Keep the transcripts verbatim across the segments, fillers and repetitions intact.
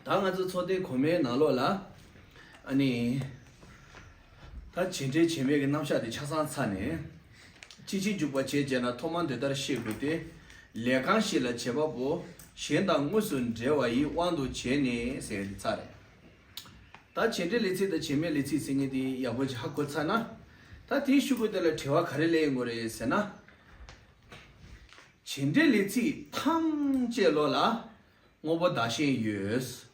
ད་ང་ཚོ་ཚོགས་ཐེངས་གོང་མའི་ནང་ལོགས་ལ། ཨ་ནི། ད་བྱེད་འབྲེལ་བྱེད་མེད་ཀྱི་རྣམ་གཞག་དེ་ཆ་ཚང་ཚར་ནས། སྤྱི་ཕྱིར་འཇུག་པ་བྱེད་ཅེ་ན་ཐོག་མར་འདི་ལྟར་ཤེས་དགོས་ཏེ། ལས་གང་ཞིག་ལ་བྱེད་པ་པོ། གཞན་དང་དངོས་སུ་འབྲེལ་བ་ཡི་དབང་དུ་བྱས་ནས་ཟེར་ཡ་དེ་ཚར་རེད། ད་བྱེད་འབྲེལ་ལས་ཚིག་དང་བྱེད་མེད་ལས་ཚིག་ཟེར་མཁན་དེ་ཡག་པོ་ཅིག་ཧ་གོ་ཚར་ན། ད་དེའི་ཤུ་གུ་དེ་ལ་དྲི་བ་ག་རེ་སླེབས་ཡོང་གི་རེད་ཟེར་ན། བྱེད་འབྲེལ་ལས་ཚིག་ཐམས་ཅད་ལོ་ལ་དངོས་པོ་བདག་གཞན་ཡོད།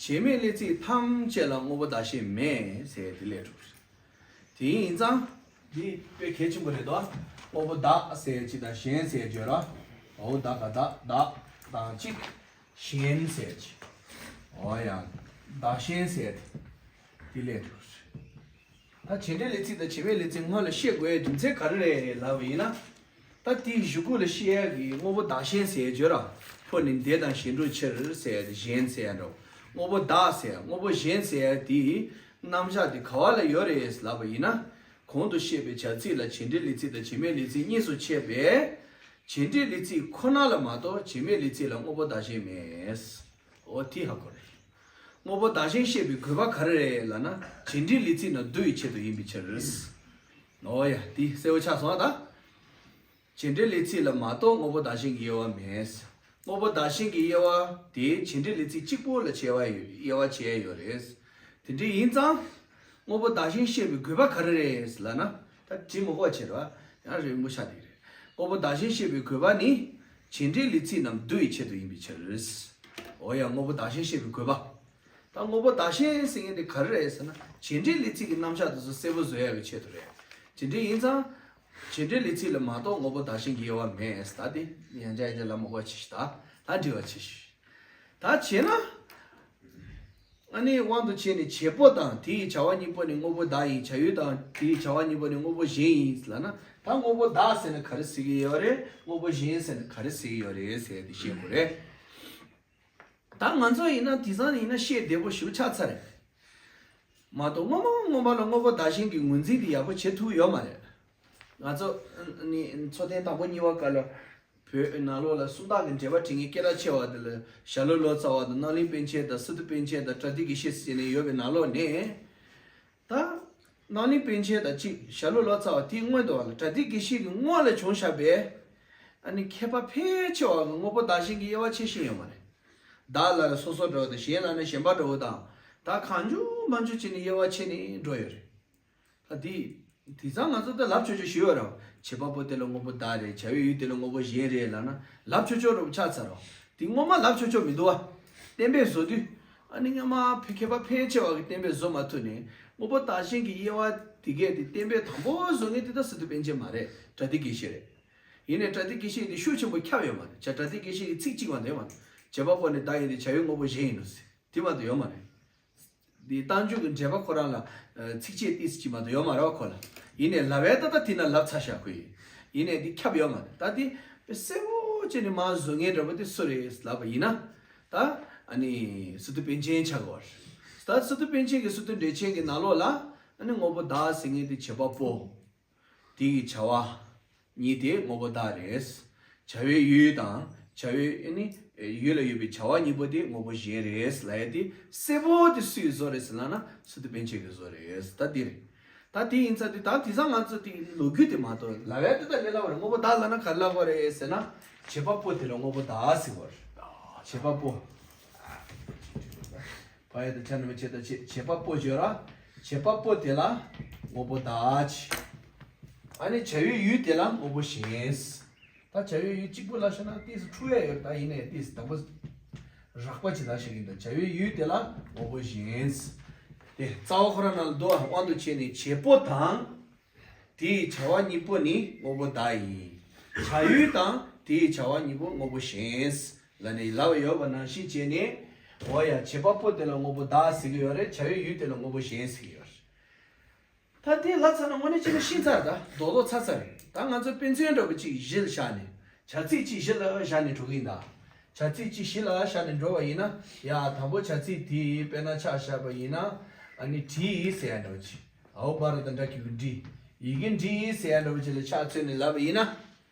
བྱེད་མེད་ལས་ཚིག་ཐམས་ཅད་ལ་དངོས་པོ་བདག་གཞན་མེད་ཟེར་དེ་ལས་གྲུབ། དེ་ཡིན་ཙང་། འདི་དཔེ་གལ་ཆེན་པོ་རེད་དོ། དངོས་པོ་བདག་ཟེར་གཅིག་དང་གཞན་ཟེར་བརྗོད་ར། འོ་བདག་ག་བདག་བདག་དང་གཅིག་གཞན་ཟེར་གཅིག་འོ་ཡང་། བདག་གཞན་ཟེར་དེ་ལས་གྲུབ། ད་བྱེད་འབྲེལ་ལས་ཚིག་དང་བྱེད་མེད་ལས་ཚིག་སྔོན་ལ་ཤེས་དགོས་ཡའི་རྒྱུ་མཚན་ག་རེ་རེད་ལབ་པ་ཡིན་ན། ད་དེའི་གཞུག་གུ་ལ་ཤེས་ཡ་གི་དངོས་པོ་བདག་གཞན་ཟེར་བརྗོད་ར། ཕོ་ནི་འདས་དང་གཞན་འགྲོ་ཕྱིར་ཟེར་ཡ་དེ་གཞན་ཟེར་ཡ་འགྲོ། དངོས་པོ་བདག་ཟེར་ཡ་དངོས་པོ་གཞན་ཟེར་ཡ་དེའི་རྣམ་གཞག་དེ་ག་བ་ལ་ཡོད་རེད་ལབ་པ་ཡིན་ན། གོང་དུ་བཤད་པའི་བྱ་ཚིག་ལ་བྱེད་འབྲེལ་ལས་ཚིག་དང་བྱེད་མེད་ལས་ཚིག་གཉིས་སུ་ཕྱེ་བས། བྱེད་འབྲེལ་ལས་ཚིག་ཁོ་ན་ལ་མ་གཏོགས་བྱེད་མེད་ལས་ཚིག་ལ་དངོས་པོ་བདག་གཞན་མེད། འོ་དེ་ཧ་གོ་རེད། དངོས་པོ་བདག་གཞན་བཤད་པའི་དགོས་པ་ག་རེ་རེད་ལབ་ན། བྱེད་འབྲེལ་ལས་ཚིག་རྣམས་འདུ་བའི་ཆེད་དུ་ཡིན་པའི་ཕྱིར། འོ་ཡ་དེ་གསལ་པོ་ཆགས་སོང་ཨ་ད། བྱེད་འབྲེལ་ལས་ཚིག་ལ་མ་གཏོགས་དངོས་པོ་བདག་གཞན་གྱི་དབྱེ་བ་མེད། དངོས་པོ་བདག་གཞན་གྱི་དབྱེ་བ་དེ་བྱེད་འབྲེལ་ལས་ཚིག་གཅིག་པོ་ལ་དབྱེ་བ་ཡོད་དབྱེ་བ་ཕྱེ་ཡ་ཡོད་རེད། དེ་འདྲ་ཡིན་ཙང་། དངོས་པོ་བདག་གཞན་བཤད་པའི་དགོས་པ་ག་རེ་རེད་ལབ་ན། ད་དྲི་མི་དགོས་པ་བྱེད་རོགས། ཡང་རིང་པོ་ཆགས་བསྡད་ཀྱི་རེད། དངོས་པོ་བདག་གཞན་བཤད་པའི་དགོས་པ་ནི། བྱེད་འབྲེལ་ལས་ཚིག་རྣམས་འདུ་བའི་ཆེད་དུ་ཡིན་པའི་ཕྱིར། འོ་ཡ་དངོས་པོ་བདག་གཞན་བཤད་པའི་དགོས་པ། ད་དངོས་པོ་བདག་གཞན་ཟེར་མཁན་དེ་ག་རེ་རེད་ཟེར་ན། བྱེད་འབྲེལ་ལས་ཚིག་གི་རྣམ་གཞག་དེ་ཚོ་གསལ་པོ་བཟོ་ཡ་གི་ཆེད་དུ་རེད། དེ་འདྲ་ཡིན་ཙང་། བྱེད་འབྲེལ་ལས་ཚིག་ལ་མ་གཏོགས་དངོས་པོ་བདག་གཞན་གྱི་དབྱེ་བ་མེད། ད་དེ་ཡང་བསྐྱར་ཡང་བསྐྱར་ལབ་མ་དགོས་པ་བྱེད་ཤིག་ད་ད་འདྲི་བ་བྱེད་ཤིག་ད་བྱས་ན། ཨ་ནི་དབང་དུ་བྱས་ནས་བྱེད་པོ་དང་དེ་ཡི་བྱ་བ་གཉིས་པོ་ནི་དངོས་པོ་བདག་ཡིན། བྱ་ཡུལ་དང་དེ་ཡི་བྱ་བ་གཉིས་པོ་ནི་དངོས་པོ་གཞན་ཡིན་ལབ་ན། ད་དངོས་པོ་བདག་ཟེར་ན་ག་རེ་ཟེར་གྱི་ཡོད་རེད། དངོས་པོ་གཞན་ཟེར་ན་ག་རེ་ཟེར་གྱི་ཡོད་རེད་ཟེར་དེ་ཤེས་དགོས་རེད། ད་ང་ཚོ་ཡིན་ན་དེང་སང་ཡིན་ན་ཤེས་བདེ་པོ་ཞེ་པོ་ཆགས་ཚར་རེད། མ་གཏོགས་སྔོན་མ་སྔོན་མ་ལ་དངོས་པོ་བདག་གཞན་གྱི་ངོས་འཛིན་དེ་ཡག་པོ་བྱེད་ཐུབ་ཡོད་མ་རེད། ང་ཚོ་ནི་ཚོགས་ཐེངས་དང་པོ་གཉིས་པ་སྐབས་ལ་བོད་ནང་ལོགས་ལ་སུམ་རྟགས་ཀྱི་འགྲེལ་པ་བྲིས་མཁན་སྐད་གྲགས་ཆེ་བ་དེ་ལ་ཞྭ་ལུ་ལོ་ཙཱ་བ་དང་རྣམ་གླིང་པཎ་ཆེན་དང་སི་ཏུ་པཎ་ཆེན་དང་པྲ་ཏི་དགེ་བཤེས་ཟེར་ནས་ཡོད་པའི་ནང་ལོགས་ནས། ད་རྣམ་གླིང་པཎ་ཆེན་དང་གཅིག་ཞྭ་ལུ་ལོ་ཙཱ་བ་དེའི་སྔོན་དུ་བ་ལ་པྲ་ཏི་དགེ་བཤེས་ཀྱི་སྔོན་ལ་བྱུང་བཞག་པའི་ཨ་ནི་མཁས་པ་ཕལ་ཆེ་བ་གི་དངོས་པོ་བདག་གཞན་གྱི་དབྱེ་བ་ཕྱེ་ཤེས་ཡོད་མ་རེད། བདག་ལ་ལ་སོ་སོ་འདྲ་བོ་དང་གཞན་ལ་ནི་གཞན་པ་འདྲ་བོ་དང་། ད་གང་བྱུང་མང་བྱུང་བྱས་ནས་དབྱེ་བ་ཕྱེ་ནས་འགྲོ་ཡོད་རེད། ད་དེ། དེང་སང་ང་ཚོ་ད་ལབ་ཆོག་ཆོག་ཞུ་ཡོད་རེད། བྱེད་པ་པོ་དེ་ལ་དངོས་པོ་བདག་རེད། བྱ་བའི་ཡུལ་དེ་ལ་དངོས་པོ་གཞན་རེད་ལབ་ན་ལབ་ཆོག་ཆོག་འདྲ་བོ་ཆགས་ཚར་རོ། དེ་སྔོན་མ་ལབ་ཆོག་ཆོག་མི་འདུག་བ། གཏན་འབེབས་བཟོ་དུས། ཨ་ནི་སྔོན་མ་ཕལ་མཁས་པ་ཕལ་ཆེ་བ་གིས་གཏན་འབེབས་བཟོ་མ་ཐུབ་ནས་དངོས་པོ་བདག་གཞན་གྱི་དབྱེ་བ་དེ་གས་དེ་གཏན་འབེབས་དང་པོ་བཟོ་མཁན་དེ་ད་སི་ཏུ་པཎ་ཆེན་མ་རེད། པྲ་ཏི་དགེ་བཤེས་རེད། ཡིན་ནའི་པྲ་ཏི་དགེ་བཤེས་དེ་ཤུགས་ཆེན་པོ་ཁྱབ་ཡོད་མ་རེད། བྱ་པྲ་ཏི་དགེ་བཤེས་ཀྱི་ཚིག་གཅིག་མ་གཏོགས་ཡོད་མ་རེད། བྱེད་པ་པོ་ནི་བདག་ཡིན་ཏེ་བྱ་བའི་དངོས་པོ་གཞན་ཡིན་ནོ་ཟེར། དེ་མ་གཏོགས་ཡོད་མ་རེད། འདི་རྟགས་འཇུག་གི་འགྲེལ་པ་ཁོ་རང་ལ་ཚིགས་བཅད་ཏོག་ཙམ་ཅིག་མ་གཏོགས་ཡོད་མ་རེད་བ་ཁོ་ལ། ཡིན་ནའི་ལབ་པའི་ད་ལྟ་དེ་ན་ལབ་ཚར་ཤག་ཁོ་ཡིས། ཡིན་ནའི་འདི་ཁྱབ་ཡོད་མ་རེད། ད་དེ་དཔེ་གསལ་པོ་བྱས་ནས་མར་བཟོ་མཁན་འདྲ་པོ་དེ་སུ་རེད་ལབ་པ་ཡིན་ན། ད་ཨ་ནི་སི་ཏུ་པཎ་ཆེན་ཆགས་དགོས་པ་རེད། ད་སི་ཏུ་པཎ་ཆེན་གྱི་སི་ཏུ་འགྲེལ་ཆེན་གྱི་ནང་ལོགས་ལ་ཨ་ནི་དངོས་པོ་བདག་ཟེར་མཁན་དེ་བྱེད་པ་པོ། དེ་ཡི་བྱ་བ་ཉིད་དེ་དངོས་པོ་བདག་རེད། བྱ་བའི་ཡུལ་དང་བྱ་བའི་ཨ་ནི་ཡུལ་ལ་ཡོད་པའི་བྱ་བ་གཉིས་པོ་དེ་དངོས་པོ་གཞན་རེད་ལབ་ཡ་དེ་གསལ་པོ་དེ་སུའི་བཟོ་རེད་ཟེར་ལབ་ན་སི་ཏུ་པཎ་ཆེན་གྱི་བཟོ་རེད། ད་དེ་རེད། ད་དེ་ཡིན་ཙང་དེ་ད་དེང་སང་ང་ཚོ་དེ་ལོ་རྒྱུས་དེ་མ་གཏོགས་ལབ་ཡ་དེ་ད་ལས་སླ་བ་རེད། དངོས་པོ་བདག་ལབ་ན་ག་རེ་ལབ་དགོས་རེད་ཟེར་ན། བྱེད་པ་པོ་དེ་ལ་དངོས་པོ་བདག་ཟེར་དགོས་རེད། བྱེད་པ་པོ། བ་ཡ་དང་ཆ་ན་མ་བྱེད་དང་བྱེད་བྱེད་པ་པོ་བརྗོད་ར། བྱེད་པ་པོ་དེ་ལ་དངོས་པོ་བདག་ཅེས། ཨ་ནི་བྱ་བའི་ཡུལ་དེ་ལ་དངོས་པོ་གཞན། ད་བྱ་བའི་ཡུལ་གཅིག་པུ་ལ་བཤད་ན་ཏིས་འཁྲུལ་ཡ་ཡོད། ད་ཡིན་ནའི་ཏིས་དང་པོ་རགས་པ་ཅིག་ལ་བཤད་ཀྱི་འདུག་བྱ་བའི་ཡུལ་དེ་ལ་དངོས་པོ་གཞན། དེ་རྩ་བ་ཁོ་རང་ནང་ལ་འདུག་བ། དབང་དུ་བྱས་ནས་བྱེད་པོ་དང་། དེའི་བྱ་བ་གཉིས་པོ་ནི་དངོས་པོ་བདག་ཡིན། བྱ་ཡུལ་དང་དེའི་བྱ་བ་གཉིས་པོ་དངོས་པོ་གཞན། ལ་ནི་ལབ་ཡོད་པ་ནང་བཞིན་བྱས་ནས། འོ་ཡ་བྱེད་པ་པོ་དེ་ལ་དངོས་པོ་བདག་ཟེར་གྱི་ཡོད་རེད། བྱ་བའི་ཡུལ་དེ་ལ་དངོས་པོ་གཞན་ཟེར་གྱི་ཡོད་རེད། ད་དེ་ལབ་ཚར་ན་དངོས་གནས་བྱས་ན་ཤེས་ཚར། ད་རྡོག་རྡོག་ཚར་ཚར་རེད། ད་ང་ཚོ་དཔེ་མཚོན་འདྲ་པོ་གཅིག་གཞི་ལ་བཞག་ནས། བྱ་ཚིག་གཅིག་གཞི་ལ་བཞག་ནས་འགྲོ་གི་ཡིན་ད། བྱ་ཚིག་གཅིག་གཞི་ལ་བཞག་ནས་འགྲོ་བ་ཡིན་ན། ཡ་དང་པོ་བྱ་ཚིག་དེ་དཔེར་ན་ཆ་བཞག་པ་ཡིན་ན། ཨ་ནི་བྲིས་ཟེར་ཡ་འདྲ་པོ་ཅིག་ཨའོ་བ་ར་དང་སྦྲ་གི་གུ་བྲིས། ཡི་གེ་འབྲི་ཟེར་ཡ་འདྲ་པོ་ཅིག་ལ་ཆ་མཚོན་ནས་ལབ་པ་ཡིན་ན།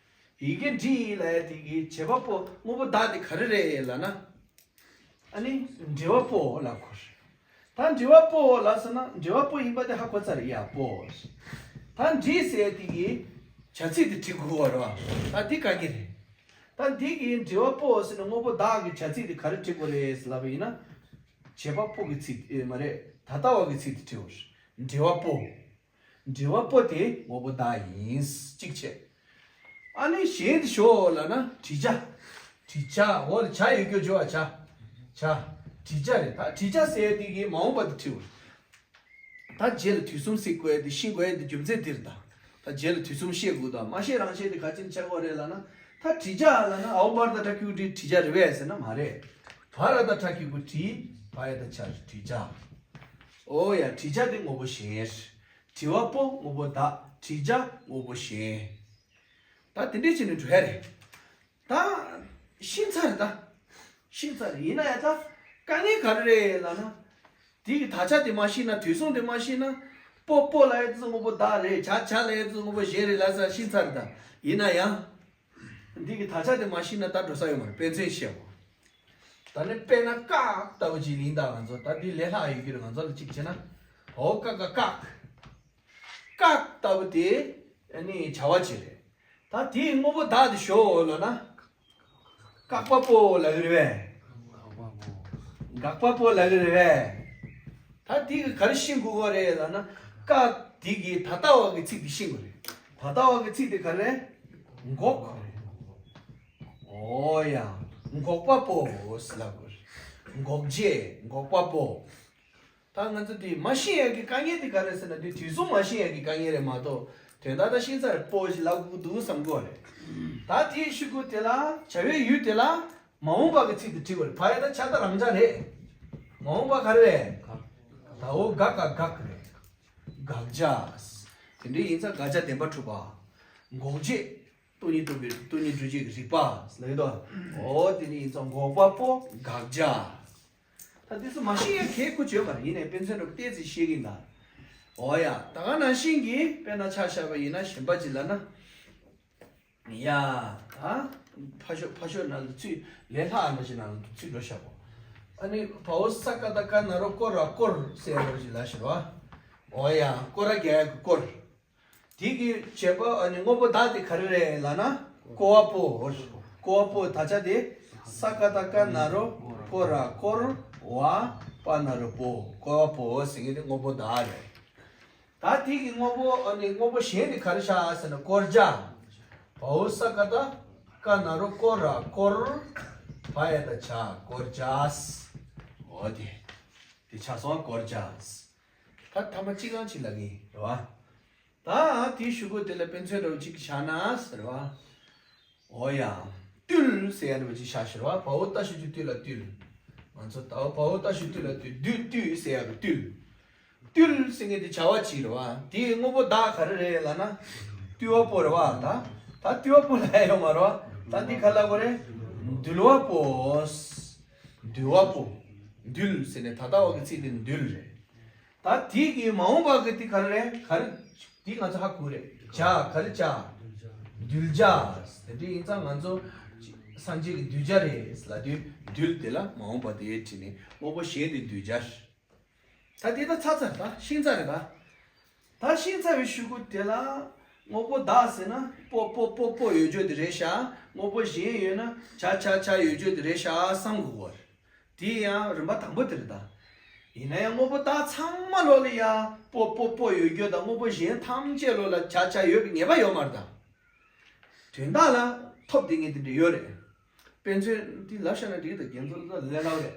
ཡི་གེ་འབྲི་ལབ་ཡ་དེ་གི་བྱེད་པ་པོ་དངོས་པོ་བདག་དེ་ག་རེ་རེད་ལབ་ན། ཨ་ནི་འབྲེལ་བ་པོ་ལབ་དགོས་རེད། ད་འབྲེལ་བ་པོ་ལབ་ཟེར་ན་འབྲེལ་བ་པོ་ཡིན་པ་དེ་ཧ་གོ་ཚར་ཡ་པོ། ད་འབྲེལ་ཟེར་དེ་གི་བྱ་ཚིག་དེ་བྲི་དགོས་པ་རེད་བ། ད་འདི་དཀའ་གི་རེད། ད་འདི་གི་འབྲེལ་བ་པོ་ཟེར་ན་དངོས་པོ་བདག་གི་བྱ་ཚིག་དེ་ག་རེ་བྲི་དགོས་རེད་ལབ་པ་ཡིན་ན། བྱེད་པ་པོ་གི་ཚིག་ཨེ་མ་རེད། ད་ལྟ་བ་གི་ཚིག་དེ་བྲི་དགོས་རེད། འབྲེལ་བ་པོ། འབྲེལ་བ་པོ་དེ་དངོས་པོ་བདག་ཡིན། གཅིག་བྱས། ཨ་ནི་གཞན་དེ་ཞོག་ལབ་ན་བྲི་བྱ། བྲི་བྱ་འོ་ལ་བྱ་ཡོད་རྒྱུ་བྱ་བ་བྱ། བྱ། བྲི་བྱ་རེད། ད་བྲི་བྱ་ཟེར་དེ་གི་མ་འོངས་པ་དེ་བྲིའོ། ད་རྗེས་ལ་དུས་གསུམ་ཟེར་དགོས་ཡ་དེ་ཤེས་དགོས་ཡ་དེ་རྒྱུ་མཚན་འདིར་ད། ད་རྗེས་ལ་དུས་གསུམ་ཤེས་དགོས་ད་མ་ཤེས་རང་ཤེས་དེ་ག་ཅིན་ཆགས་དགོས་རེད་ལབ་ན། ད་བྲི་བྱ་ལབ་ན་འའོ་བར་ད་ཏྲ་གི་གུ་བྲི་བྲི་བྱ་རེད་པས་ཟེར་ན་མ་རེད། བ་ར་ད་ཏྲ་གི་གུ་བྲི། བ་ཡ་ད་བྱ་བྲི་བྱ། འོ་ཡ་བྲི་བྱ་དེ་དངོས་པོ་གཞན། བྲི་བ་པོ་དངོས་པོ་བདག་བྲི་བྱ་དངོས་པོ་གཞན། ད་དེ་འདྲས་བྱས་ནས་འགྲོ་ཡ་རེད། ད་ཤེས་ཚར་རེད་ད། ཤེས་ཚར་རེད། ཡིན་ན་ཡང་ད་དཀའ་ངལ་ག་རེ་རེད་ལབ་ན། དེ་གི་དག་ཆ་དེ་མ་ཤེས་ན་དུས་གསུམ་དེ་མ་ཤེས་ན། པོ་པོ་ལབ་ཡ་དེ་ཚོ་དངོས་པོ་བདག་རེད། བྱ་བྱ་ལབ་ཡ་དེ་ཚོ་དངོས་པོ་གཞན་རེད་ལབ་ས་ཤེས་ཚར་རེད་ད། ཡིན་ན་ཡང་། འདི་གི་དག་ཆ་དེ་མ་ཤེས་ན་ད་འགྲོ་ས་ཡོད་མ་རེད། དཔེ་མཚོན་བཤད་གོ། ད་ནི་དཔེར་ན་ཀག་ལྟ་བུ་ཅིག་ཡིན་ད། ང་ཚོ་ད་འདི་ལས་སླ་ཡོད་ཀྱི་རེད། ང་ཚོ་ལ་གཅིག་བྱས་ན། འོ་ཀ་ཀ་ཀག་ཀག་ལྟ་བུ་དེ་ཨ་ནི་བྱ་བ་ཅིག་རེད། ད་དེའི་དངོས་པོ་བདག་དེ་ཞོག་ལབ་ན། བཀག་པ་པོ་ལབ་ཀྱི་རེད་པས། དགག་པ་པོ་ལབ་ཀྱི་རེད་པས། ད་དེ་གི་ག་རེ་ཤེས་དགོས་ཀྱི་རེད་ལབ་ན། ཀག་དེ་གི་ད་ལྟ་བ་གི་ཚིག་དེ་ཤེས་དགོས་རེད། ད་ལྟ་བ་གི་ཚིག་དེ་ག་རེ་རེད། འགོག་པ་རེད། འོ་ཡ། འགོག་པ་པོ་ཟེར་ལབ་དགོས་རེད། འགོག་བྱེད། འགོག་པ་པོ། ད་ང་ཚོ་དེ་མ་ཤེས་ཡ་གི་དཀའ་ངལ་དེ་ག་རེ་ཟེར་ན། དེ་དུས་གསུམ་མ་ཤེས་ཡ་གི་དཀའ་ངལ་རེད་མ་གཏོགས། དོན་དག་ད་ཤེས་ཚར་རེད། པོ་ཞིག་ལབ་དགོས་འདུག་བསམ་གྱི་ཡོད་རེད། ད་དེའི་ཤུ་གུ་དེ་ལ་བྱ་བའི་ཡུལ་དེ་ལ་མ་འོངས་པ་གི་ཚིག་དེ་བྲིས་པ་རེད། བ་ཡ་ད་ཆ་ད་རང་འཇགས་རེད། མ་འོངས་པ་ག་རེ་རེད། ད་འོ་དགག་ག་དགག་རེད། དགག་བྱ། དེ་འདྲ་ཡིན་ཙང་དགག་བྱ་བདེན་པར་གྲུབ་པ། འགོག་བྱེད། སྟོང་ཉིད་རྟོགས་པའི་སྟོང་ཉིད་སྒྲུབ་བྱེད་ཀྱི་རིགས་པ་ལབ་ཀྱི་འདུག་འོ་དེ་ནི་ཡིན་ཙང་འགོག་པ་པོ་དགག་བྱ། ད་དེ་ཚོ་མ་ཤེས་ཡ་གལ་ཁུ་བྱོས་པ་རེད། ཡིན་ནའི་དཔེ་མཚོན་རབ་ཏོག་ཙམ་ཤེས་ཀྱིན་གདའ། འོ་ཡ། ད་ག་ནང་བཞིན་གྱི་དཔེར་ན་ཆ་བཞག་པ་ཡིན་ན་གཞན་པ་ཅིག་ལབ་ན། ཡ། ད་ཕ་ཤོ་ཕ་ཤོ་ནང་ལ་ཚུད། ལས་སླ་ནང་བཞིན་ནང་ལ་ཚུད་འགྲོ་བཞག་གོ། ཨ་ནི་བའོ་ས་ཀ་བཏགས་སྐ་ན་རོ་སྐོ་ར་སྐོར་ཟེར་བ་ཞིག་ལབ་ཤེས་རོ། འོ་ཡ། སྐོར་ར་རྒྱག་ཡ་གི་སྐོར། དེ་གི་བྱེད་པ་ཨ་ནི་དངོས་པོ་བདག་དེ་ག་རེ་རེད་ལབ་ན། ཀོ་བ་པོ། ཀོ་བ་པོ་དག་ཆ་དེ། ས་ཀ་བཏགས་སྐ་ན་རོ་སྐོ་ར་སྐོར། བ་པ་ན་རོ་པོ། ཀོ་བ་པོ་ཟེར་མཁན་དེ་དངོས་པོ་བདག་རེད། ད་དེ་གི་དངོས་པོ་ཨ་ནི་དངོས་པོ་གཞན་དེ་ག་རེ་བཞག་ཟེར་ན་སྐོར་བྱ། བའོ་ས་ཀ་བཏགས་སྐ་ན་རོ་སྐོ་ར་སྐོར། བ་ཡ་ད་བྱ་སྐོར་བྱ། འོ་དེ། དེ་ཆགས་སོང་སྐོར་བྱ། ད་ཐ་མ་གཅིག་རང་གཅིག་ལབ་ཀྱི་རེད་བ། ད་དེའི་ཤུ་གུ་དེ་ལ་དཔེ་མཚོན་འདྲ་བོ་གཅིག་བཞག་ན་ཟེར་བ། འོ་ཡ། བཏུལ་ཟེར་ཡ་འདྲ་བོ་གཅིག་བཞག་ཤེས་རེད་བ། བའོ་ཏ་ཤུ་ཅུ་བཏུལ་ལ་བཏུལ། ང་ཚོ་ད་བའོ་ཏ་ཤུ་བཏུལ་ལ་བཏུལ། བཏུལ་བཏུལ་ཟེར་ཡ་གི་བཏུལ། བཏུལ་ཟེར་མཁན་དེ་བྱ་བ་གཅིག་རེད་བ། དེའི་དངོས་པོ་བདག་ག་རེ་རེད་ལབ་ན། བཏུལ་བ་པོ་རེད་བ། ད་ད་བཏུལ་བ་པོ་ལབ་ཡ་ཡོད་མ་རེད་བ། ད་འདི་ག་ལབ་དགོས་རེད། འདུལ་བ་པོ། འདུལ་བ་པོ། འདུལ་ཟེར་ནས་ད་ལྟ་བ་གི་ཚིག་དེ་འདུལ་རེད། ད་དེ་གི་མ་འོངས་པ་གི་དེ་ག་རེ་རེད། ག་རེ། དེ་ང་ཚོ་ཧ་གོ་རེད། བྱ་ག་རེ་བྱ། འདུལ་བྱ། དེ་འདྲ་ཡིན་ཙང་ང་ཚོ་སངས་རྒྱས་ཀྱི་གདུལ་བྱ་རེད་ལབ་དུས་འདུལ་དེ་ལ་མ་འོངས་པ་དེ་བྲིས་ནས་དངོས་པོ་གཞན་དེ་གདུལ་བྱ། ད་དེ་ད་ཚར་ཚར་ད་ཤེས་ཚར་རེད་ད། ད་ཤེས་ཚར་བའི་ཤུ་གུ་དེ་ལ་དངོས་པོ་བདག་ཟེར་ན་པོ་པོ་པོ་པོ་ཡོད་རྒྱུ་དེ་རེད་ཤག་དངོས་པོ་གཞན་ཡོད་ན་བྱ་བྱ་བྱ་ཡོད་རྒྱུ་དེ་རེད་ཤག་བསམ་དགོས་པ་རེད། དེ་ཡང་རིམ་པ་དང་པོ་དེ་རེད་ད། ཡིན་ན་ཡང་དངོས་པོ་བདག་ཚང་མ་ལོག་ལ་ཡ་པོ་པོ་པོ་ཡོད་རྒྱུ་དང་དངོས་པོ་གཞན་ཐམས་ཅད་ལོག་ལ་བྱ་བྱ་ཡོད་པའི་ངེས་པ་ཡོད་མ་རེད་ད། དོན་དག་ལ་ཐོབ་བསྡད་མཁན་དེ་འདྲ་ཡོད་རེད། དཔེ་མཚོན་འདི་ལབ་བཞག་ན་འགྲིག་གི་འདུག་རྒན་ཚོ་ལ་ལས་སླ་པོ་རེད།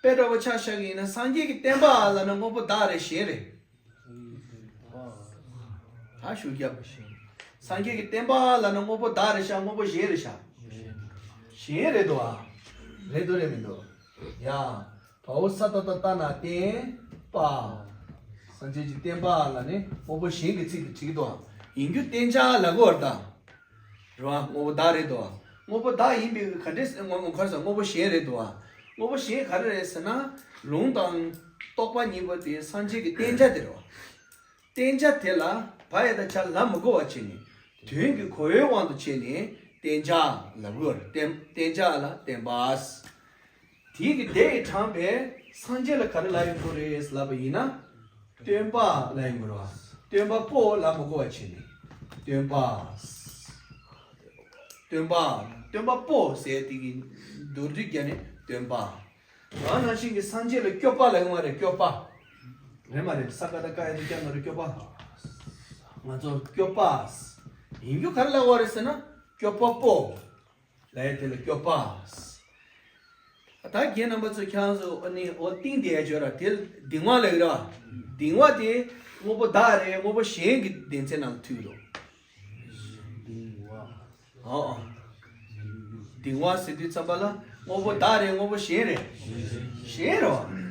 དཔེ་འདྲ་པོ་ཆ་བཞག་གི་ཡིན་ན་སངས་རྒྱས་ཀྱི་བསྟན་པ་ལབ་ན་དངོས་པོ་བདག་རེད་གཞན་རེད། ད་ཞུ་རྒྱབ། སངས་རྒྱས་ཀྱི་བསྟན་པ་ལབ་ན་དངོས་པོ་བདག་རེད་ཤག་དངོས་པོ་གཞན་རེད་ཤག་གཞན་རེད་འདུག་ཨ། རེད་འདུག་རེད་མི་འདུག་ཡ། བའོ་ས་ཏ་བཏགས་སྟ་ན་བསྟན་པ། སངས་རྒྱས་ཀྱི་བསྟན་པ་ལབ་ནས་དངོས་པོ་གཞན་གྱི་ཚིག་དེ་བྲིས་འདུག་ཨ། ཡིན་རྒྱུ་བསྟན་བྱ་ལབ་དགོས་རེད་ད། རེད་བ། དངོས་པོ་བདག་རེད་དོ། དངོས་པོ་བདག་ཡིན་པའི་ག་འདྲས་ངོ་ངོ་ག་རེ་ཟེར། དངོས་པོ་གཞན་རེད་དོ། དངོས་པོ་གཞན་ག་རེ་རེད་ཟེར་ན། ལུང་དང་རྟོགས་པ་གཉིས་པོ་དེ་སངས་རྒྱས་ཀྱི་བསྟན་བྱ་དེ་རེད་བ། བསྟན་བྱ་དེ་ལ་བ་ཡ་ད་བྱ་ལ་མི་གོ་བ་བྱས་ནས། དོན་གྱི་གོ་བའི་དབང་དུ་བྱས་ནས་བསྟན་བྱ་ལབ་དགོས་རེད། བསྟན་བསྟན་བྱ་ལ་བསྟན་པ། དེའི་གི་དེ་ཡི་དྲངས་པའི་སངས་རྒྱས་ལ་ག་རེ་ལབ་ཡོང་གི་རེད་ལབ་པ་ཡིན་ན། སྟོན་པ་ལབ་ཡོང་གི་རེད་བ། སྟོན་པ་པོ་ལབ་མི་དགོས་པ་བྱས་ནས། སྟོན་པ། སྟོན་པ། སྟོན་པ་པོ་ཟེར་དེ་གི་མདོར་བསྡུས་བརྒྱབ་ནས་སྟོན་པ། ད་ནང་བཞིན་གྱི་སངས་རྒྱས་ལ་སྐྱོབ་པ་ལབ་ཡོང་བ་རེད། སྐྱོབ་པ། རེད་མ་རེད། ས་ཀ་བཏགས་སྐ་ཡ་བཏགས་སྐྱ་ན་རོ་སྐྱོབ་པ། ང་ཚོ་སྐྱོབ་པ། ཡིན་རྒྱུ་ག་རེ་ལབ་དགོས་རེད་ཟེར་ན། སྐྱོབ་པ་པོ། ལབ་ཡ་དེ་ལ་སྐྱོབ་པ། ད་རྒན་རྣམ་པ་ཚོ་ཁྱེད་རང་ཚོ་ཨ་ནི་འོ་ཏིང་དེ་ཡ་བརྗོད་ར། དེ་ལ་གདིང་བ་ལབ་ཀྱི་ར། གདིང་བ་དེ་དངོས་པོ་བདག་རེད། དངོས་པོ་གཞན་གྱི་སྡེ་ཚན་ནང་ལ་ཐུག་གི་འདུག་ཨོ་ཨོ། གདིང་བ་ཟེར་དུས་ཙམ་པ་ལ་དངོས་པོ་བདག་རེད། དངོས་པོ་གཞན་རེད། གཞན་རེད་བ།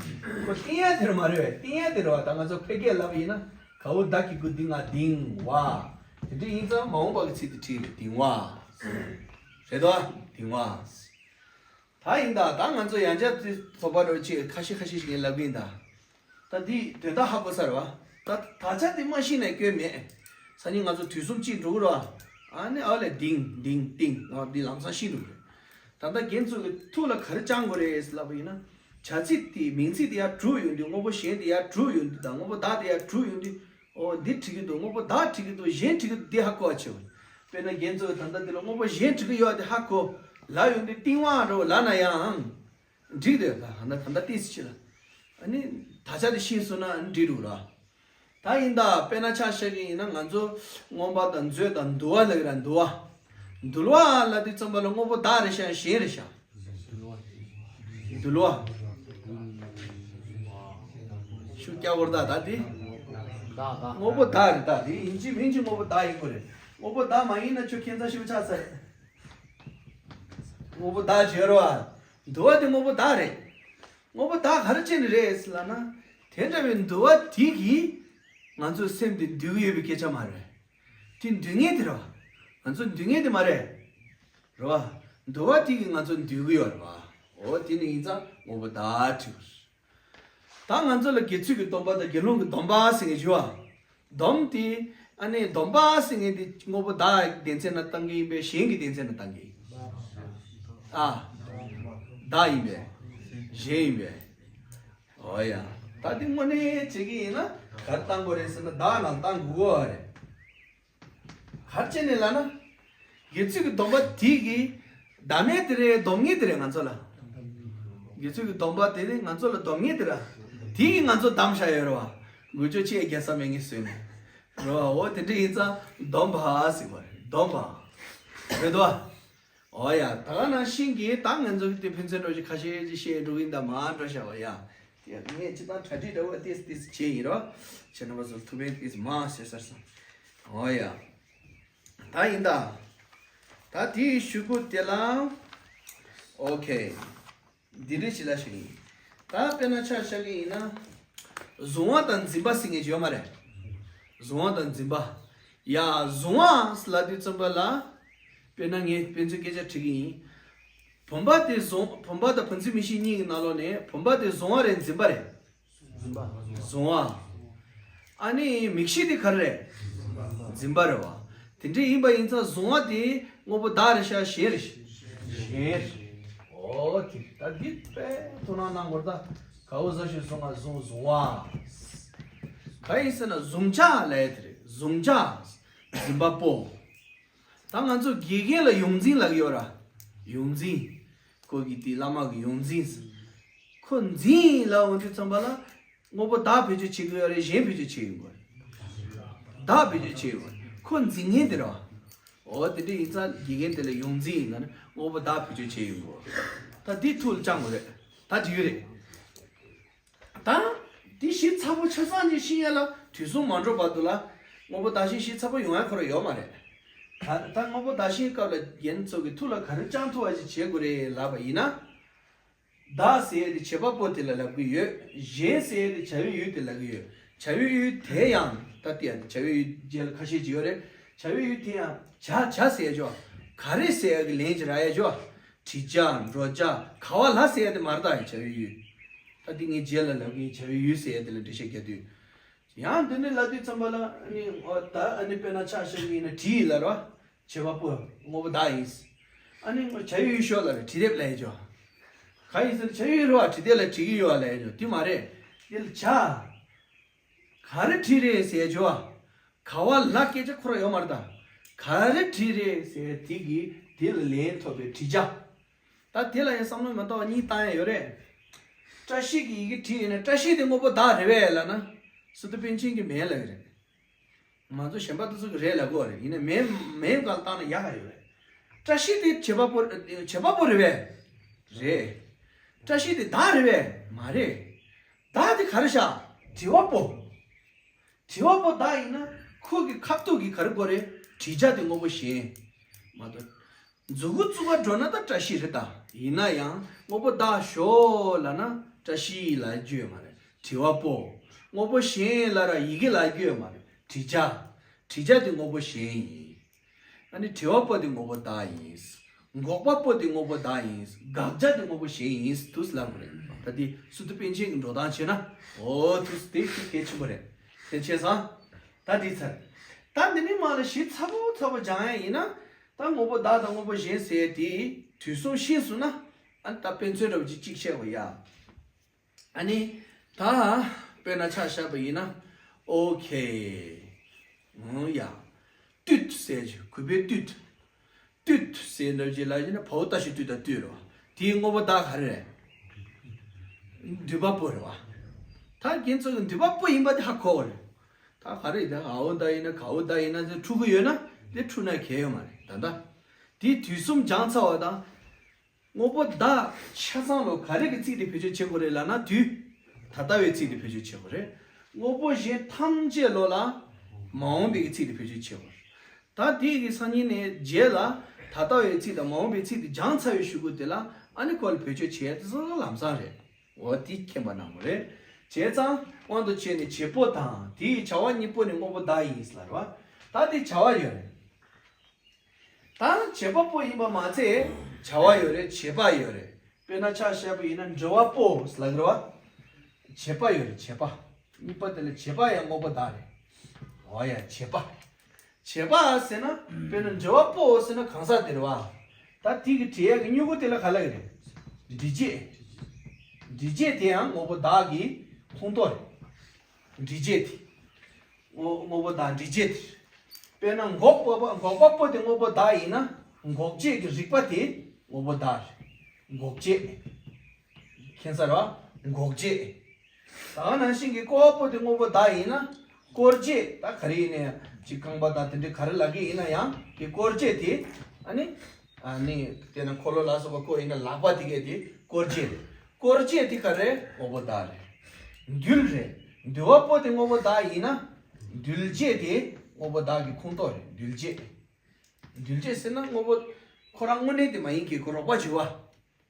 ཁོ་བཏིང་ཡ་དེ་ར་མ་རེད་བས། བཏིང་ཡ་དེ་རེད་བ། ད་ང་ཚོ་ཕལ་སྐད་ལབ་པ་ཡིན་ན། ག་འོག་བདག་གི་གུ་གདིང་ང་གདིང་བ། དེ་འདྲ་ཡིན་ཙང་མ་འོངས་པ་གི་ཚིག་དེ་བྲིས་རེད། གདིང་བ། རེད་དོ། གདིང་བ། ད་ཡིན་ད། ད་ང་ཚོ་ཡང་བསྐྱར་དེ་ཚོགས་པ་རོ་ཅིག་ཁ་ཤས་ཁ་ཤས་ཤིག་ངས་ལབ་གི་ཡིན་ད། ད་འདི་དོན་དག་ཧ་གོ་ས་རེད་བ། ད་ད་ཆ་དེ་མ་ཤེས་ནས་སྐྱོན་མེད། སང་ཉིན་ང་ཚོ་དུས་གསུམ་གཅིག་འགྲོ་གི་རེད་བ། ཨ་ནི་ཨ་ལས་གདིང་གདིང་གཏིང་ཨ་འདི་ལམ་སང་ཤེས་འགྲོ་གི་རེད། ད་ལྟ་རྒན་ཚོ་གི་ཐུགས་ལ་ག་རེ་བཅངས་དགོས་རེད་ལབ་པ་ཡིན་ན། བྱ་ཚིག་དེ་མིང་ཚིག་དེ་ཡར་གྲུབ་ཡོང་དུས་དངོས་པོ་གཞན་དེ་ཡར་གྲུབ་ཡོང་དུས་དང་དངོས་པོ་བདག་དེ་ཡར་གྲུབ་ཡོང་དུས། ཨོ་འདི་འབྲི་གི་འདུག་དངོས་པོ་བདག་འབྲི་གི་འདུག་གཞན་འབྲི་གི་འདུག་འདི་ཧ་གོ་བ་བྱེད། དཔེར་ན་རྒན་ཚོ་གི་ད་ལྟ་འདི་ལ་དངོས་པོ་གཞན་འབྲི་གི་ཡོད་དེ་ཧ་གོ་ལབ་ཡོང་དུས་གཏིང་བ་རོ་ལབ་ན་ཡང་འགྲིག་འདུག་ད་ད་ལྟ་ཏིས་ཆི་ལ། ཨ་ནི་ད་ཆ་དེ་ཤེས་སོང་ན་འགྲིག་འདུག་ར། ད་ཡིན་ད། དཔེར་ན་ཆ་བཞག་གི་ཡིན་ན་ང་ཚོ་མངོན་པ་དང་མཛོད་དང་འདུལ་བ་ལབ་ཀྱི་ར། འདུལ་བ། འདུལ་བ་ལབ་དུས་ཙམ་པ་ལ་དངོས་པོ་བདག་རེད་ཤག་གཞན་རེད་ཤག་འདུལ་བ། ཤུགས་རྒྱག་དགོས་རེད་ད། ད་དེ། དངོས་པོ་བདག་རེད་ད། དེ་ཡིན་གཅིག་མིན་གཅིག་དངོས་པོ་བདག་ཡིན་དགོས་རེད། དངོས་པོ་བདག་མ་ཡིན་ན་ཁྱོད་ཁྱད་མཚར་ཞེ་པོ་ཆགས་ཚར། དངོས་པོ་བདག་བརྗོད་རོགས། འདུལ་བ་དེ་དངོས་པོ་བདག་རེད། དངོས་པོ་བདག་ག་རེ་བྱས་ནས་རེད་ལབ་ན། དེ་འདྲ་བའི་འདུལ་བ་དེ་གིས་ང་ཚོའི་སེམས་དེ་འདུལ་གྱི་ཡོད་པའི་སྐད་ཆ་མ་རེད། དེ་འདུལ་མཁན་དེ་རེད་བ། ང་ཚོ་འདུལ་མཁན་དེ་མ་རེད། རེད་བ། འདུལ་བ་དེ་གིས་ང་ཚོ་འདུལ་གྱི་ཡོད་རེད་བ། འོ་དེ་ནི་ཡིན་ཙང་དངོས་པོ་བདག་བྲིས་པ་རེད། ད་ང་ཚོ་ལ་དགེ་ཚུལ་གྱི་སྡོམ་པ་དང་དགེ་སློང་གི་སྡོམ་པ་ཟེར་མཁན་ཞུ་བ། སྡོམ་དེ། ཨ་ནི་སྡོམ་པ་ཟེར་མཁན་དེ་དངོས་པོ་བདག་གི་སྡེ་ཚན་ན་གཏོང་གི་ཡིན་པས་གཞན་གྱི་སྡེ་ཚན་ན་གཏོང་གི་ཡིན། ཨ། བདག་ཡིན་པས། གཞན་ཡིན་པས། འོ་ཡ། ད་དེ་དངོས་གནས་བྱེད་ཀྱི་ཡིན་ན་ག་རེ་གཏོང་དགོས་རེད་ཟེར་ན་བདག་ནང་གཏོང་དགོས་པ་རེད། ག་རེ་བྱས་ནས་ལབ་ན། དགེ་ཚུལ་གྱི་སྡོམ་པ་དེ་གིས་བདག་མཁན་དེ་རེད། སྡོམ་མཁན་དེ་རེད་ང་ཚོ་ལ། དགེ་ཚུལ་གྱི་སྡོམ་པ་དེ་ནི་ང་ཚོ་ལ་སྡོམ་མཁན་དེ་རེད། དེ་གིས་ང་ཚོ་བསྡམས་བཞག་ཡོད་རེད་བ། འགུལ་སྐྱོད་ཆེ་རྒྱལ་ས་མེད་ངེས་བཟོས་ནས། རེད་བ། འོ་དེ་འདྲ་ཡིན་ཙང་སྡོམ་པ་ཟེར་བ་རེད། སྡོམ་པ། རེད་དོ། འོ་ཡ། ད་ག་ནང་བཞིན་གྱི་ད་ང་ཚོ་གི་དེ་ཕན་ཚུན་འགྲོ་ཞིག་ཁ་ཤས་ཅིག་བཤད་འགྲོ་གི་ཡིན་ད། མ་འགྲོ་བཞག་པ་ཡ། དེ་ངས་སྤྱི་བཏང་གྲ་སྒྲིག་འདྲ་བོ་ཏིས་ཏིས་བྱས་ཡིན་རོ། ཁྱེད་རྣམ་པ་ཚོ་ཐུགས་ཕན་ཏིས་མ་བྱེད་ཟེར་སོང་། འོ་ཡ། ད་ཡིན་ད། ད་དེའི་གཞུག་གུ་དེ་ལ། ཨོ་ཁེ། འདི་འདྲ་ཞིག་ལ་ཞིག་ཡིན། ད་དཔེར་ན་ཆ་བཞག་གི་ཡིན་ན། གཟུང་བ་དང་འཛིན་པ་ཟེར་མཁན་ཅིག་ཡོད་མ་རེད། གཟུང་བ་དང་འཛིན་པ། ཡ། གཟུང་བ་ལབ་དུས་ཙམ་པ་ལ། དཔེར་ན་ངས་དཔེ་མཚོན་སྐད་ཆ་དྲི་གི་ཡིན། བུམ་པ་དེ་གཟུང་། བུམ་པ་དང་བུམ་འཛིན་མིག་ཤེས་གཉིས་ཀྱི་ནང་ལོགས་ནས་བུམ་པ་དེ་གཟུང་བ་རེད་འཛིན་པ་རེད། གཟུང་བ། ཨ་ནི་མིག་ཤེས་དེ་ག་རེ་རེད། འཛིན་པ་རེད་བ། དེ་འདྲ་ཡིན་པ་ཡིན་ཙང་གཟུང་བ་དེ་དངོས་པོ་བདག་རེད་ཤག་གཞན་རེད། གཞན་རེད། ཨོ་ཁེ། ད་འདི་དཔེ་ཐུགས་སྣང་གནང་དགོས་རེད་ད། ག་འོག་ཟ་ཞིག་གཟུང་བ་གཟུང་གཟུང་བ། ག་ཡིན་ཟེར་ན་གཟུང་བྱ་ལབ་ཡ་དེ་རེད། གཟུང་བྱ། འཛིན་པ་པོ། ད་ང་ཚོ་དགེ་རྒན་ལ་ཡོངས་འཛིན་ལབ་ཀྱི་ཡོད་ར། ཡོངས་འཛིན། ཁོ་གི་དེ་བླ་མ་གི་ཡོངས་འཛིན། ཁོ་འཛིན་ལབ་འོང་དུས་ཙམ་པ་ལ། དངོས་པོ་བདག་བེད་སྤྱོད་བྱེད་ཀྱི་ཡོད་རེད། གཞན་བེད་སྤྱོད་བྱེད་ཀྱི་ཡོད་རེད། བདག་བེད་སྤྱོད་བྱེད་ཀྱི་ཡོད་རེད། ཁོ་འཛིན་མཁན་དེ་རེད་བ། འོ་དེ་འདྲ་ཡིན་ཙང་དགེ་རྒན་དེ་ལ་ཡོངས་འཛིན་ཡིན་ན་ནི་དངོས་པོ་བདག་བེད་སྤྱོད་བྱེད་ཀྱི་ཡོད་རེད། ད་འདི་ཐུགས་ལ་བཅངས་དགོས་རེད། ད་འགྲིག་གི་རེད། ད། འདི་ཞིབ་ཚགས་པོ་ཆ་ཚང་ཅིག་ཤེས་ཡ་ལ་དུས་གསུམ་མ་འགྲོ་བར་དུ་ལ། དངོས་པོ་བདག་གཞན་ཞིབ་ཚགས་པོ་ཡོང་ཡ་ཁོ་རང་ཡོད་མ་རེད། ད་ད་དངོས་པོ་བདག་གཞན་སྐབས་ལ་རྒན་ཚོ་གི་ཐུགས་ལ་ག་རེ་བཅངས་ཐུབ་པ་ཞིག་བྱེད་དགོས་རེད་ལབ་པ་ཡིན་ན། བདག་ཟེར་ཡ་དེ་བྱེད་པ་པོ་དེ་ལ་ལབ་ཀྱི་ཡོད། གཞན་ཟེར་ཡ་དེ་བྱ་བའི་ཡུལ་དེ་ལབ་ཀྱི་ཡོད། བྱ་བའི་ཡུལ་དེ་ཡང་ད་ལྟ་ཡང་བྱ་བའི་ཡུལ་རྗེས་ལ་ཁ་ཤས་ཅིག་ཡོད་རེད། བྱ་བའི་ཡུལ་དེ་ཡང་བྱ་བྱ་ཟེར་ཡ་ཅོ། ག་རེ་ཟེར་ཡ་གི་ལན་ཅིག་རག་ཡ་ཅོ། བྲི་བྱ། འགྲོ་བྱ། ག་བ་ལ་ཟེར་ཡ་དེ་མ་རེད་ད། བྱ་བའི་ཡུལ། ད་དེ་ངས་རྗེས་ལ་ལབ་ཀྱི་ཡིན། བྱ་བའི་ཡུལ་ཟེར་ཡ་དེ་ལ་འགྲེལ་བཤད་རྒྱག་དུས། ཡང་འདི་ནས་ལབ་དུས་ཙམ་པ་ལ་ཨ་ནི་འོ་ད་ཨ་ནི་དཔེར་ན་ཆ་བཞག་གི་ཡིན་ན་བྲིས་ལབ་རོ། བྱེད་པ་པོ་དངོས་པོ་བདག་ཡིན། ཨ་ནི་བྱ་བའི་ཡུལ་ཤོག་ལབ་རེད། བྲིས་དེབ་ལབ་ཡ་ཅོ། ག་ཡིན་ཟེར་ན་བྱ་ཡོད་རེད་བ། བྲིས་དེ་ལ་བྲིས་ཀྱི་ཡོད་བ་ལས་ཡོད་དེ་མ་རེད། དེ་ལ་བྱ། ག་རེ་བྲིས་རེད་ཟེར་བྱ་བ། ག་བ་ལ་སྐད་ཆ་ཁོ་ར་ཡོད་མ་རེད་ད། ག་རེ་བྲིས་རེད་ཟེར་དེ་གི་དེ་ལ་ལན་ཐོབ་པའི་བྲིས་བྱ། ད་དེ་ལ་ཡང་བསམ་བློ་མ་གཏོང་བ་གཉིས་བཏང་ཡ་ཡོད་རེད། བཀྲ་ཤིས་ཀྱི་ཡི་གེ་བྲིས་ཡོད་ན་བཀྲ་ཤིས་དེ་དངོས་པོ་བདག་རེད་བས་ལབ་ན། སི་ཏུ་པཎ་ཆེན་གྱི་མིན་ལབ་ཀྱི་རེད། ང་ཚོ་གཞན་པ་དེ་ཚོ་གི་རེད་ལབ་དགོས་རེད། ཡིན་ན་མིན་མིན་སྒང་བཏང་ན་ཡག་ག་ཡོད་རེད། བཀྲ་ཤིས་དེ་བྱེད་པ་པོ་བྱེད་པ་པོ་རེད་བས། རེད། བཀྲ་ཤིས་དེ་བདག་རེད་བས། མ་རེད། བདག་དེ་ག་རེ་བཞག་བྲི་བ་པོ། བྲི་བ་པོ་བདག་ཡིན་ན་ཁོ་གི་ཁ་ཐུག་གི་ག་རེ་དགོས་རེད། བྲི་བྱ་དེ་དངོས་པོ་གཞན། མ་གཏོགས། མཛུ་གུ་བཙུགས་པ་འགྲོ་ན་ད་བཀྲ་ཤིས་རེད་ད། ཡིན་ན་ཡང་དངོས་པོ་བདག་ཞོག་ལབ་ན་བཀྲ་ཤིས་ལབ་རྒྱུ་ཡོད་མ་རེད། བྲི་བ་པོ། དངོས་པོ་གཞན་ལབ་ར་ཡི་གེ་ལབ་རྒྱུ་ཡོད་མ་རེད། བྲི་བྱ། བྲི་བྱ་དེ་དངོས་པོ་གཞན་ཡིན། ཨ་ནི་བྲི་བ་པོ་དེ་དངོས་པོ་བདག་ཡིན། འགོག་པ་པོ་དེ་དངོས་པོ་བདག་ཡིན། དགག་བྱ་དེ་དངོས་པོ་གཞན་ཡིན་དུས་ལབ་དགོས་རེད། ད་དེ་སི་ཏུ་པཎ་ཆེན་གྱི་འགྲོ་སྟངས་བྱས་ན། འོ་དུས་དེ་གལ་ཆེན་པོ་རེད། དེ་བྱས་ཙང་། ད་དེ་ཚར། ད་འདི་ནས་མར་ལ་ཞིབ་ཚ་པོ་ཚ་པོ་སྦྱང་ཡ་ཡིན་ན། ད་དངོས་པོ་བདག་དང་དངོས་པོ་གཞན་ཟེར་དེ་དུས་གསུམ་ཤེས་སོང་ན། ཨ་ནི་ད་དཔེ་མཚོན་འདྲ་བོ་ཅིག་གཅིག་བཤད་དགོས་ཡ། ཨ་ནི། ད། དཔེར་ན་ཆ་བཞག་པ་ཡིན་ན། ཨོ་ཁེ། ཨང་ཡ། སྟོད་ཟེར་གྱི་གུས་པའི་སྟོད། སྟོད་ཟེར་འདྲ་བོ་ཅིག་ལབ་ཡིན་ན་བའོ་ཏ་ཞབས་ཀྱུ་སྟོད་དང་སྟོད་རེད་བ། དེའི་དངོས་པོ་བདག་ག་རེ་རེད། མདུད་པ་པོ་རེད་བ། ད་ཁྱེད་ཚོ་གི་མདུད་པ་པོ་ཡིན་པ་དེ་ཧ་གོ་བ་རེད། ད་ག་རེ་ད་འའོ་ད་ཡིན་ན་གའོ་ད་ཡིན་ན་དེ་འཁྲུག་གི་ཡོད་ན་དེ་འཁྲུག་ན་གལ་ཡོད་མ་རེད་ད་ལྟ། དེ་དུས་གསུམ་སྦྱངས་ཚར་བ་དང་། དངོས་པོ་བདག་ཆ་ཚང་ལོ་ག་རེ་གི་ཚིག་དེ་བེད་སྤྱོད་བྱེད་དགོས་རེད་ལབ་ན་དུས། ད་ལྟ་བའི་ཚིག་དེ་བེད་སྤྱོད་བྱེད་དགོས་རེད། དངོས་པོ་གཞན་ཐམས་ཅད་ལོ་ལ་མ་འོངས་པའི་གི་ཚིག་དེ་བེད་སྤྱོད་བྱེད་དགོས་རེད། ད་དེ་གི་སང་ཉིན་ནས་རྗེས་ལ་ད་ལྟ་བའི་ཚིག་དང་མ་འོངས་པའི་ཚིག་དེ་སྦྱངས་ཚར་བའི་གཞུག་གུ་དེ་ལ་ཨ་ནི་ཁོ་ལ་བེད་སྤྱོད་བྱེད་ཡ་དེ་ཚོ་ལམ་སང་རེད། འོ་དེ་མཁྱེན་པ་གནང་དགོས་རེད། བྱས་ཙང་དབང་དུ་བྱས་ནས་བྱེད་པོ་དང་དེའི་བྱ་བ་གཉིས་པོ་ནི་དངོས་པོ་བདག་ཡིན་ལབ་རེད་བ། ད་དེ་བྱ་བ་ཡོད་རེད། ད་བྱེད་པ་པོ་ཡིན་པ་མ་ཚད་བྱ་བ་ཡོད་རེད། བྱེད་པ་ཡོད་རེད། དཔེར་ན་ཆ་བཞག་པ་ཡིན་ན་འབྲེལ་བ་པོ་ལབ་ཀྱི་རེད་བ། བྱེད་པ་ཡོད་རེད། བྱེད་པ། གཉིས་པ་དེ་ལ་བྱེད་པ་ཡང་དངོས་པོ་བདག་རེད། འོ་ཡ་བྱེད་པ། བྱེད་པ་ཟེར་ན་དཔེར་ན་འབྲེལ་བ་པོ་ཟེར་ན་གང་ཟག་དེ་རེད་བ། ད་དེ་གི་འབྲེལ་ཡག་གི་མྱུ་གུ་དེ་ལ་ག་ལབ་ཀྱི་རེད། འབྲེལ་བྱེད། འབྲེལ་བྱེད་དེ་ཡང་དངོས་པོ་བདག་གི་ཁོངས་གཏོགས་རེད། འབྲེལ་བྱེད་དེ། དངོས་དངོས་པོ་དང་འབྲེལ་བྱེད་དེ། དཔེར་ན་འགོག་པ་པོ་འགོག་པ་པོ་དེ་དངོས་པོ་བདག་ཡིན་ན། འགོག་བྱེད་ཀྱི་རིགས་པ་དེ་དངོས་པོ་བདག་རེད། འགོག་བྱེད། མཁྱེན་ཚར་བ། འགོག་བྱེད། ད་ག་ནང་བཞིན་གྱི་བསྐོར་བ་པོ་དེ་དངོས་པོ་བདག་ཡིན་ན། བསྐོར་བྱེད་ད་ག་རེ་ཡིན་ནའི་ཅིག་རྐང་པ་དང་དེ་འདྲའི་ག་རེ་ལབ་ཀྱི་ཡིན་ན་ཡང་དེ་བསྐོར་བྱེད་དེ། ཨ་ནི། ཨ་ནི། དེ་ན་འཁོར་ལོ་ལ་སོགས་པ་བསྐོར་ཡིན་ན་ལག་པ་དེ་གས་དེ་བསྐོར་བྱེད་རེད། བསྐོར་བྱེད་དེ་ག་རེ་དངོས་པོ་བདག་རེད། འདུལ་རེད། འདུལ་བ་པོ་དེ་དངོས་པོ་བདག་ཡིན་ན། འདུལ་བྱེད་དེ་དངོས་པོ་བདག་གི་ཁོངས་གཏོགས་རེད། འདུལ་བྱེད། འདུལ་བྱེད་ཟེར་ན་དངོས་པོ་ཁོ་རང་དངོས་གནས་དེ་མ་ཡིན་གྱི་ཁོ་རོགས་པ་བྱེད་པ།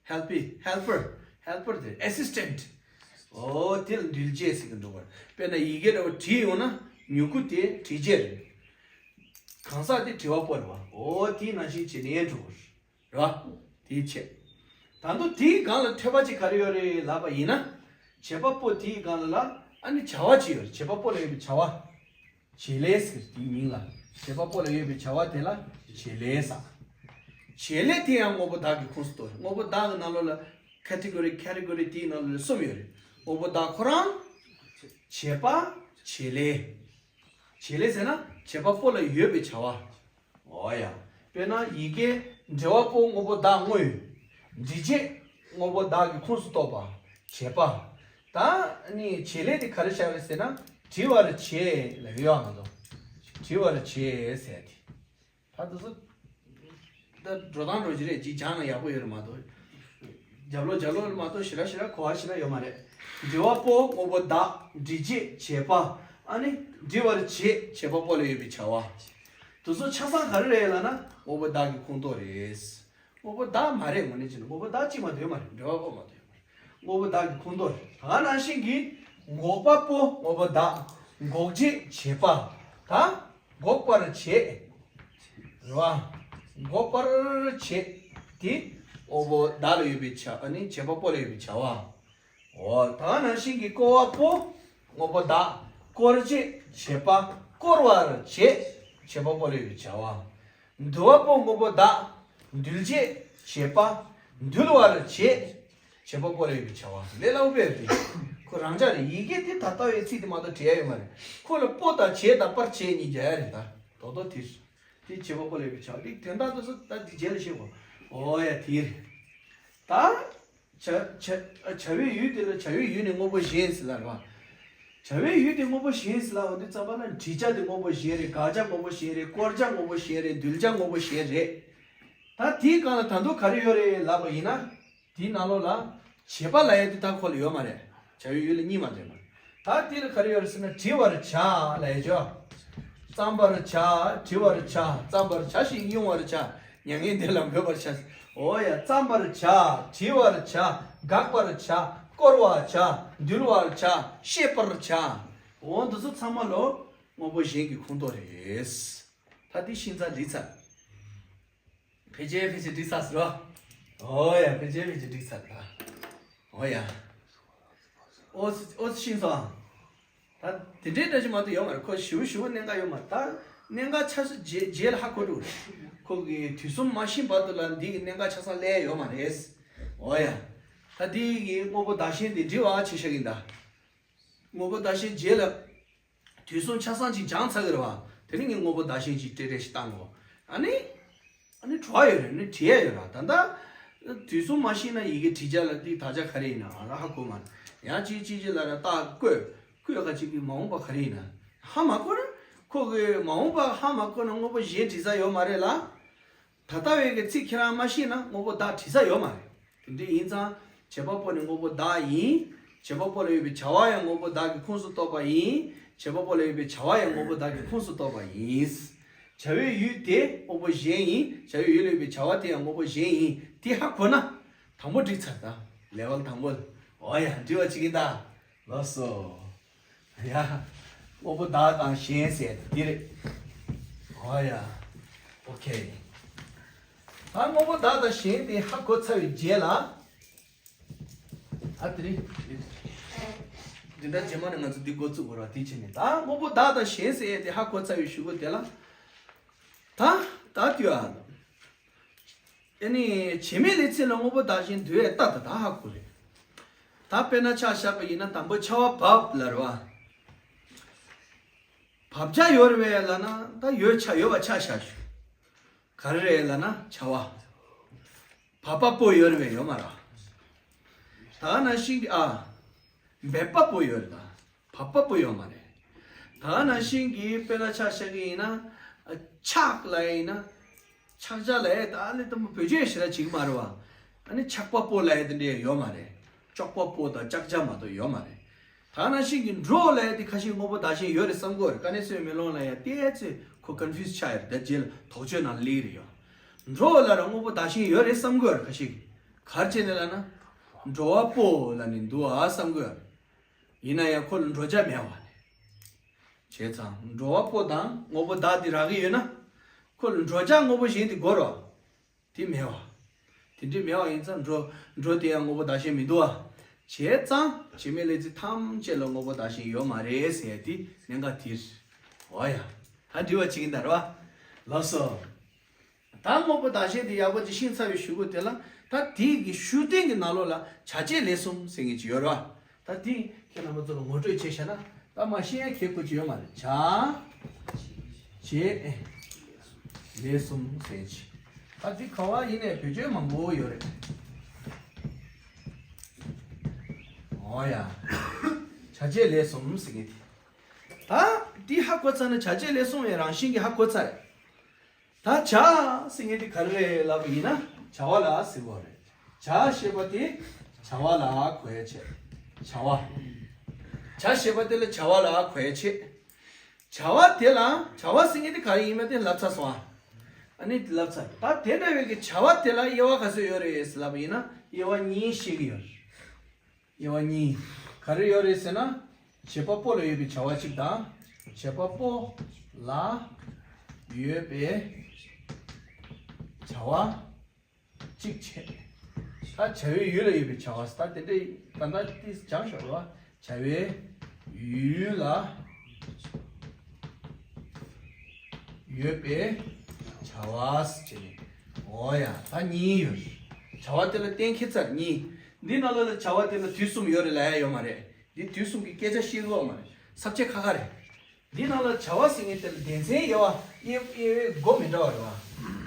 ཧེལ་པི། ཧེལ་པར། ཧེལ་པར་དེ་ཨེ་སིས་ཊེན་ཊི། འོ་དེ་ལ་འདུལ་བྱེད་ཟེར་གྱི་འདུག་པ། དཔེར་ན་ཡི་གེ་འདྲ་བོ་བྲིས་ཡོང་ན་མྱུ་གུ་དེ་བྲི་བྱེད་རེད། གང་ཟག་དེ་བྲི་བ་པོ་རེད་བ། འོ་དེའི་ནང་བཞིན་བྱས་ནས་འགྲོ་དགོས་རེད་བ། དེའི་ཕྱིར། ད་དུང་དེའི་སྒང་ལ་ཐོས་པ་ཅིག་ག་རེ་ཡོད་རེད་ལབ་པ་ཡིན་ན། བྱེད་པ་པོ་དེའི་སྒང་ལ་ལ་ཨ་ནི་བྱ་བ་ཅིག་ཡོད་རེད། བྱེད་པ་པོ་ལ་ཡོད་པའི་བྱ་བ། བྱེད་ལས་ཟེར་དེའི་མིང་ལ། བྱེད་པ་པོ་ལ་ཡོད་པའི་བྱ་བ་དེ་ལ་བྱེད་ལས་ཟེར། བྱེད་ལས་དེ་ཡང་དངོས་པོ་བདག་གི་ཁོངས་སུ་གཏོགས་རེད། དངོས་པོ་བདག་གི་ནང་ལོགས་ལ་ཁེ་ཊི་གོ་རི། ཁེ་ཊི་གོ་རི་དེའི་ནང་ལོགས་ལ་གསུམ་ཡོད་རེད། དངོས་པོ་བདག་ཁོ་རང་། བྱེད་པ། བྱེད་ལས། བྱེད་ལས་ཟེར་ན་བྱེད་པ་པོ་ལ་ཡོད་པའི་བྱ་བ། འོ་ཡ། དཔེར་ན་ཡི་གེ་འབྲེལ་བ་པོ་དངོས་པོ་བདག་དངོས། འབྲེལ་བྱེད་དངོས་པོ་བདག་གི་ཁོངས་སུ་གཏོགས་པ། བྱེད་པ། ད་ནི་བྱེད་ལས་དེ་ག་རེ་བཞག་རེད་ཟེར་ན་བྲི་བར་བྱེད་ལབ་ཡོད་ཨ་ང་ཚོ། བྲི་བར་བྱེད་ཟེར་དེ། ད་དེ་ཚོ། ད་འགྲོ་སྟངས་འགྲོ་གི་རེད། ཅིག་སྦྱངས་ན་ཡག་པོ་ཡོད་རེད་མ་གཏོགས། རྒྱབ་ལོགས་རྒྱབ་ལོགས་མ་གཏོགས་ཞེ་དྲག་ཞེ་དྲག་གོ་བ་ཞེ་དྲག་ཡོད་མ་རེད། འབྲེལ་བ་པོ་དངོས་པོ་བདག་འབྲེལ་བྱེད་བྱེད་པ། ཨ་ནི་འབྲི་བར་བྱེད་བྱེད་པ་པོ་ལ་ཡོད་པའི་བྱ་བ། དེ་ཚོ་ཆ་ཚང་ག་རེ་རེད་ལབ་ན་དངོས་པོ་བདག་གི་ཁོངས་གཏོགས་རེད། དངོས་པོ་བདག་མ་རེད། དངོས་གནས་བྱས་ན་དངོས་པོ་བདག་གཅིག་མ་གཏོགས་ཡོད་མ་རེད། འབྲེལ་བ་པོ་མ་གཏོགས་ཡོད་མ་རེད། དངོས་པོ་བདག་གི་ཁོངས་གཏོགས་རེད། ད་ག་ནང་བཞིན་གྱི་འགོག་པ་པོ་དངོས་པོ་བདག་འགོག་བྱེད་བྱེད་པ། ད་འགོག་པར་བྱེད། རེད་བ། འགོག་པར་བྱེད། དེ་དངོས་པོ་བདག་ལ་ཡོད་པའི་བྱ། ཨ་ནི་བྱེད་པ་པོ་ལ་ཡོད་པའི་བྱ་བ། འོ་ད་ག་ནང་བཞིན་གྱི་བསྐོར་བ་པོ་དངོས་པོ་བདག་བསྐོར་བྱེད་བྱེད་པ། བསྐོར་བར་བྱེད། བྱེད་པ་པོ་ལ་ཡོད་པའི་བྱ་བ། འདུལ་བ་པོ་དངོས་པོ་བདག་འདུལ་བྱེད་བྱེད་པ། འདུལ་བར་བྱེད། བྱེད་པ་པོ་ལ་ཡོད་པའི་བྱ་བ་ལས་སླ་པོ་རེད། ཁོ་རང་འཇགས་རེད། ཡི་གེ་དེ་ད་ལྟ་བའི་ཚིག་དེ་མ་གཏོགས་བྲིས་ཡ་ཡོད་མ་རེད། ཁོ་ལ་པོ་དང་བྱེད་དང་པར་བྱེད་གཉིས་རྒྱག་ཡ་རེད། ད་རྡོག་རྡོག་དེ་རེད། དེ་བྱེད་པ་པོ་ལ་ཡོད་པའི་བྱ་བ་དེ་དོན་དག་དེ་ཚོ་ད་དེ་རྗེས་ལ་ཤེས་དགོས། ཨོ་ཡ་དེ་རེད། ད་བྱ་བྱ་བྱ་བའི་ཡུལ་དེ་ལ་བྱ་བའི་ཡུལ་ནི་དངོས་པོ་གཞན་ཟེར་ལ་རེད་བ། བྱ་བའི་ཡུལ་དེ་དངོས་པོ་གཞན་ཟེར་ལ་འོ་དེ་ཙམ་པ་ལ་འབྲི་བྱ་དེ་དངོས་པོ་གཞན་རེད། དགག་བྱ་དངོས་པོ་གཞན་རེད། བཀོལ་བྱ་དངོས་པོ་གཞན་རེད། འདུལ་བྱ་དངོས་པོ་གཞན་རེད། ད་དེའི་སྒང་ལ་ད་དུང་ག་རེ་ཡོད་རེད་ལབ་པ་ཡིན་ན། དེའི་ནང་ལོགས་ལ་བྱེད་པ་ལབ་ཡ་དེ་ད་ཁོ་ལ་ཡོད་མ་རེད། བྱ་བའི་ཡུལ་ལ་གཉིས་མ་འདུས་མ། ད་དེ་ལ་ག་རེ་ཡོད་རེད་ཟེར་ན་བྲི་བར་བྱ་ལབ་ཡ་ཅོ། བརྩམ་པར་བྱ། བྲི་བར་བྱ། བརྩམ་པར་བྱ་ཞིང་དབྱུང་བར་བྱ། མྱ་ངན་འདས་ལ་འབོད་པར་བྱ། འོ་ཡ། བརྩམ་པར་བྱ། བྲི་བར་བྱ། དགག་པར་བྱ། བཀོལ་བར་བྱ། འདུལ་བར་བྱ། ཤེས་པར་བྱ། འོ་འདི་ཚོ་ཚང་མ་ལོ་དངོས་པོ་གཞན་གྱི་ཁོངས་གཏོགས་རེད། ད་འདི་ཤིང་རྩ་འགྲིག་ཚར། ཕལ་ཆེར་ཕལ་ཆེར་འགྲིག་ཚར་ཟེར་རོ། ཨོ་ཡ། ཕལ་ཆེར་ཕལ་ཆེར་འགྲིག་ཚར་ད། ཨོ་ཡ། ཨོ་ཙི་ཨོ་ཙི་ཤིང་སོང་། ད་དེ་འདྲའི་འདྲ་ཞིག་མ་གཏོགས་ཡོད་མ་རེད། ཁོ་ཞིབ་ཞིབ་གནད་འགག་ཡོད་མ་རེད། ད་གནད་འགག་ཆགས་ས་རྗེས་རྗེས་ལ་ཧ་གོ་འགྲོ་རེད། ཁོ་གི་དུས་གསུམ་མ་ཤི་བར་དུ་ལ་འདི་གི་གནད་འགག་ཆགས་ས་སླེབས་ཡོད་མ་རེད། ཨོ་ཡ། ད་འདི་གི་དངོས་པོ་བདག་གཞན་དེ་འབྲི་བ་ཆེ་ཤ་གིན་ད། དངོས་པོ་བདག་གཞན་རྗེས་ལ། དུས་གསུམ་ཆ་ཚང་ཅིག་སྦྱངས་ཚར་གི་རེད་བ། དེ་ནི་ངས་དངོས་པོ་བདག་གཞན་ཅིག་ཏྲེ་ཏྲེ་ཞིག་བཏང་གོ། ཨ་ནི། ཨ་ནི་བྲོ་བ་ཡོད་རེད། ཨ་ནི་བྲིས་ཡ་ཡོད་ར། ད་ལྟ། དུས་གསུམ་མ་ཤི་ན་ཡི་གེ་བྲིས་བྱ་ལ་དེ་དག་ཆ་ག་རེ་ཡིན་ན་ང་རང་ཧ་གོ་མ་རེད། ཡང་ཅིག་ཅིག་ཅིག་ལ་ར་རྟགས་བཀོད། བཀོད་ཁ་ཅིག་གི་མ་འོངས་པ་ག་རེ་ཡིན་ན། ཧ་མ་གོ་ན། ཁོ་གི་མ་འོངས་པ་ཧ་མ་གོ་ན་དངོས་པོ་གཞན་བྲིས་ས་ཡོད་མ་རེད་ལ། ད་ལྟ་བའི་གི་ཚིག་ཁྱེད་རང་མ་ཤེས་ན་དངོས་པོ་བདག་བྲིས་ས་ཡོད་མ་རེད། དེ་འདྲ་ཡིན་ཙང་བྱེད་པ་པོ་ནི་དངོས་པོ་བདག་ཡིན། བྱེད་པ་པོ་ལ་ཡོད་པའི་བྱ་བ་ཡང་དངོས་པོ་བདག་གི་ཁོངས་སུ་གཏོགས་པ་ཡིན། བྱེད་པ་པོ་ལ་ཡོད་པའི་བྱ་བ་ཡང་དངོས་པོ་བདག་གི་ཁོངས་སུ་གཏོགས་པ་ཡིན། བྱ་བའི་ཡུལ་དེ་དངོས་པོ་གཞན་ཡིན། བྱ་བའི་ཡུལ་ལ་ཡོད་པའི་བྱ་བ་དེ་ཡང་དངོས་པོ་གཞན་ཡིན། དེ་ཧ་གོ་ན་དང་པོ་འགྲིག་ཚར། ད་ལེ་ཝལ་དང་པོ། ཨོ་ཡ། འགྲིག་པ་ཅིག་ཡིན་ད། ལགས་སོ། ཡ། དངོས་པོ་བདག་དང་གཞན་ཟེར་འདི་རེད། ཨོ་ཡ། ཨོ་ཁེ། ད་དངོས་པོ་བདག་དང་གཞན་དེ་ཧ་གོ་ཚར་བའི་རྗེས་ལ། ཨ་དེ་རེད། འདི་འདྲ་རྗེས་མ་ནས་ང་ཚོ་འདི་འགོ་བཙུགས་དགོས་ར། དེ་བྱས་ནས་ད་དངོས་པོ་བདག་དང་གཞན་ཟེར་ཡས་དེ་ཧ་གོ་ཚར་བའི་གཞུག་གུ་དེ་ལ། ད་ད་དུས་ཨ། ཨ་ནི་བྱེད་མེད་ལས་ཚིག་ལ་དངོས་པོ་བདག་གཞན་འདུ་བའི་རྟགས་ད་ད་ཧ་གོ་རེད། ད་དཔེར་ན་ཆ་བཞག་པ་ཡིན་ན་དང་པོ་ཆར་པ་བབས་ལབ་རེད་བ། བབས་བྱ་ཡོད་རེད་བས་ལབ་ན་ད་ཡོད་ཆ་ཡོད་པ་ཆ་བཞག་ཞུ། ག་རེ་རེད་ལབ་ན་ཆར་པ། བབས་པ་པོ་ཡོད་རེད་བས་ཡོད་མ་རེད། ད་ནང་བཞིན་གྱི་ཨ། འབབ་པ་པོ་ཡོད་རེད་ད། བབས་པ་པོ་ཡོད་མ་རེད། ད་ནང་བཞིན་གྱི་དཔེར་ན་ཆ་བཞག་གི་ཡིན་ན། ཆག་ལབ་ཡ་ཡིན་ན། ཆག་ཆག་ལབ་ཡ་ད་ཨ་ནི་ད་མོ་བེད་སྤྱོད་ཞེ་དྲག་བྱེད་ཀྱི་མ་རེད་བ། ཨ་ནི་ཆག་པ་པོ་ལབ་ཡ་དེ་འདྲ་ཡོད་མ་རེད། ལྕོག་པ་པོ་དང་ལྕགས་ལྕགས་མ་གཏོགས་ཡོད་མ་རེད། ད་ནང་བཞིན་གྱི་འགྲོ་ལབ་ཡ་དེ་ཁ་ཤས་དངོས་པོ་བདག་གཞན་ཡོད་རེད་བསམ་གྱི་ཡོད་རེད། དཀའ་གནད་གསལ་བའི་མེ་ལོང་ལབ་ཡ་དེ་ཚོས་ཁོ་ཀོན་ཕིའུ་སི་ཆགས་ཡོད་རེད། ད་རྗེས་ལ་དོགས་གཅོད་ནང་སླེབས་རེད་ཡོད། འགྲོ་ལབ་ར་དངོས་པོ་བདག་གཞན་ཡོད་རེད་བསམ་གྱི་ཡོད་རེད་ཁ་ཤས་ཀྱིས། ག་རེ་བྱས་ནས་ལབ་ན། འགྲོ་བ་པོ་ལབ་ནས་འདུག་ཨ་བསམ་གྱི་ཡོད་རེད། ཡིན་ན་ཡང་ཁོ་ལ་འགྲོ་བྱ་མེད་པ་ནས། བྱས་ཙང་འགྲོ་བ་པོ་དང་དངོས་པོ་བདག་དེ་རག་གི་ཡོད་ན། ཁོ་ལ་འགྲོ་བྱ་དངོས་པོ་གཞན་དེ་དགོས་རེད་བ། དེ་མེད་པ། དེ་འདྲ་མེད་པ་ཡིན་ཙང་འགྲོ་འགྲོ་དེ་ཡང་དངོས་པོ་བདག་གཞན་མི་འདུག་བ། བྱས་ཙང་བྱེད་མེད་ལས་ཚིག་ཐམས་ཅད་ལ་དངོས་པོ་བདག་གཞན་ཡོད་མ་རེད་ཟེར་ཡ་དེ་གནད་འགག་དེ་རེད། འོ་ཡ། ད་འགྲིག་པ་ཅིག་ཡིན་ད་རེད་བ། ལགས་སོ། ད་དངོས་པོ་བདག་གཞན་དེ་ཡག་པོ་ཅིག་ཤེས་ཚར་བའི་གཞུག་གུ་དེ་ལ་ད་དེའི་གི་ཤུགས་བསྟན་གྱི་ནང་ལོགས་ལ་བྱ་བྱེད་ལས་གསུམ་ཟེར་མཁན་ཅིག་ཡོད་རེད་བ། ད་དེ་ཁྱེད་རྣམ་པ་ཚོ་ལ་ངོ་སྤྲོད་བྱས་བཞག་ན་ད་མ་ཤེས་ཡ་གལ་ཁུར་ཅིག་ཡོད་མ་རེད། བྱ་བྱེད་ལས་གསུམ་ཟེར་ཅིག་ད་དེ་ག་བ་ཡིན་ནའི་བེད་སྤྱོད་མང་པོ་ཡོད་རེད། འོ་ཡ། བྱ་བྱེད་ལས་གསུམ་ཟེར་མཁན་དེ། ད་དེ་ཧ་གོ་ཚར་ན་བྱ་བྱེད་ལས་གསུམ་ཡི་རང་བཞིན་གྱིས་ཧ་གོ་ཚར་རེད། ད་བྱ་ཟེར་མཁན་དེ་ག་རེ་རེད་ལབ་པ་ཡིན་ན་བྱ་བ་ལ་ཟེར་བ་རེད། བྱ་ཞེས་པ་དེ་བྱ་བ་ལ་གོ་ཡ་བྱེད། བྱ་བ། བྱ་ཞེས་པ་དེ་ལ་བྱ་བ་ལ་གོ་ཡ་བྱེད། བྱ་བ་དེ་ལ་བྱ་བ་ཟེར་མཁན་དེ་ག་རེ་ཡིན་མིན་དེ་ལབ་ཚར་སོང་ཨ། ཨ་ནི་དེ་ལབ་ཚར། ད་དེ་འདྲ་བའི་གི་བྱ་བ་དེ་ལ་དབྱེ་བ་ག་ཚོད་ཡོད་རེད་ལབ་པ་ཡིན་ན་དབྱེ་བ་གཉིས་ཤེས་ཀྱི་ཡོད་རེད། དབྱེ་བ་གཉིས། ག་རེ་ཡོད་རེད་ཟེར་ན། བྱེད་པ་པོ་ལ་ཡོད་པའི་བྱ་བ་གཅིག་དང་། བྱེད་པ་པོ་ལ་ཡོད་པའི་བྱ་བ་གཅིག་བྱས། ད་བྱ་བའི་ཡུལ་ལ་ཡོད་པའི་བྱ་བ་ད་དེ་འདྲའི་ད་ལྟ་ཏིས་སྦྱངས་ཤོག་ར། བྱ་བའི་ཡུལ་ལ་ཡོད་པའི་བྱ་བ་ཟེར་ནས། འོ་ཡ། ད་གཉིས་ཡོད། བྱ་བ་དེ་ལ་གཏན་འཁེལ་ཚར་གཉིས། འདི་ནང་ལ་ལ་བྱ་བ་དེ་ལ་དུས་གསུམ་ཡོད་རེད་ལབ་ཡ་ཡོད་མ་རེད། འདི་དུས་གསུམ་གྱི་སྐད་ཆ་བཤད་ཀྱི་ཡོད་མ་རེད། ས་བཅད་ཁ་ཁ་རེད། འདི་ནང་ལ་བྱ་བ་ཟེར་མཁན་དེ་ལ་སྡེ་ཚན་དབྱེ་བ་དབྱེ་དབྱེ་བའི་སྒོ་མི་འདྲ་བ་རེད་བ།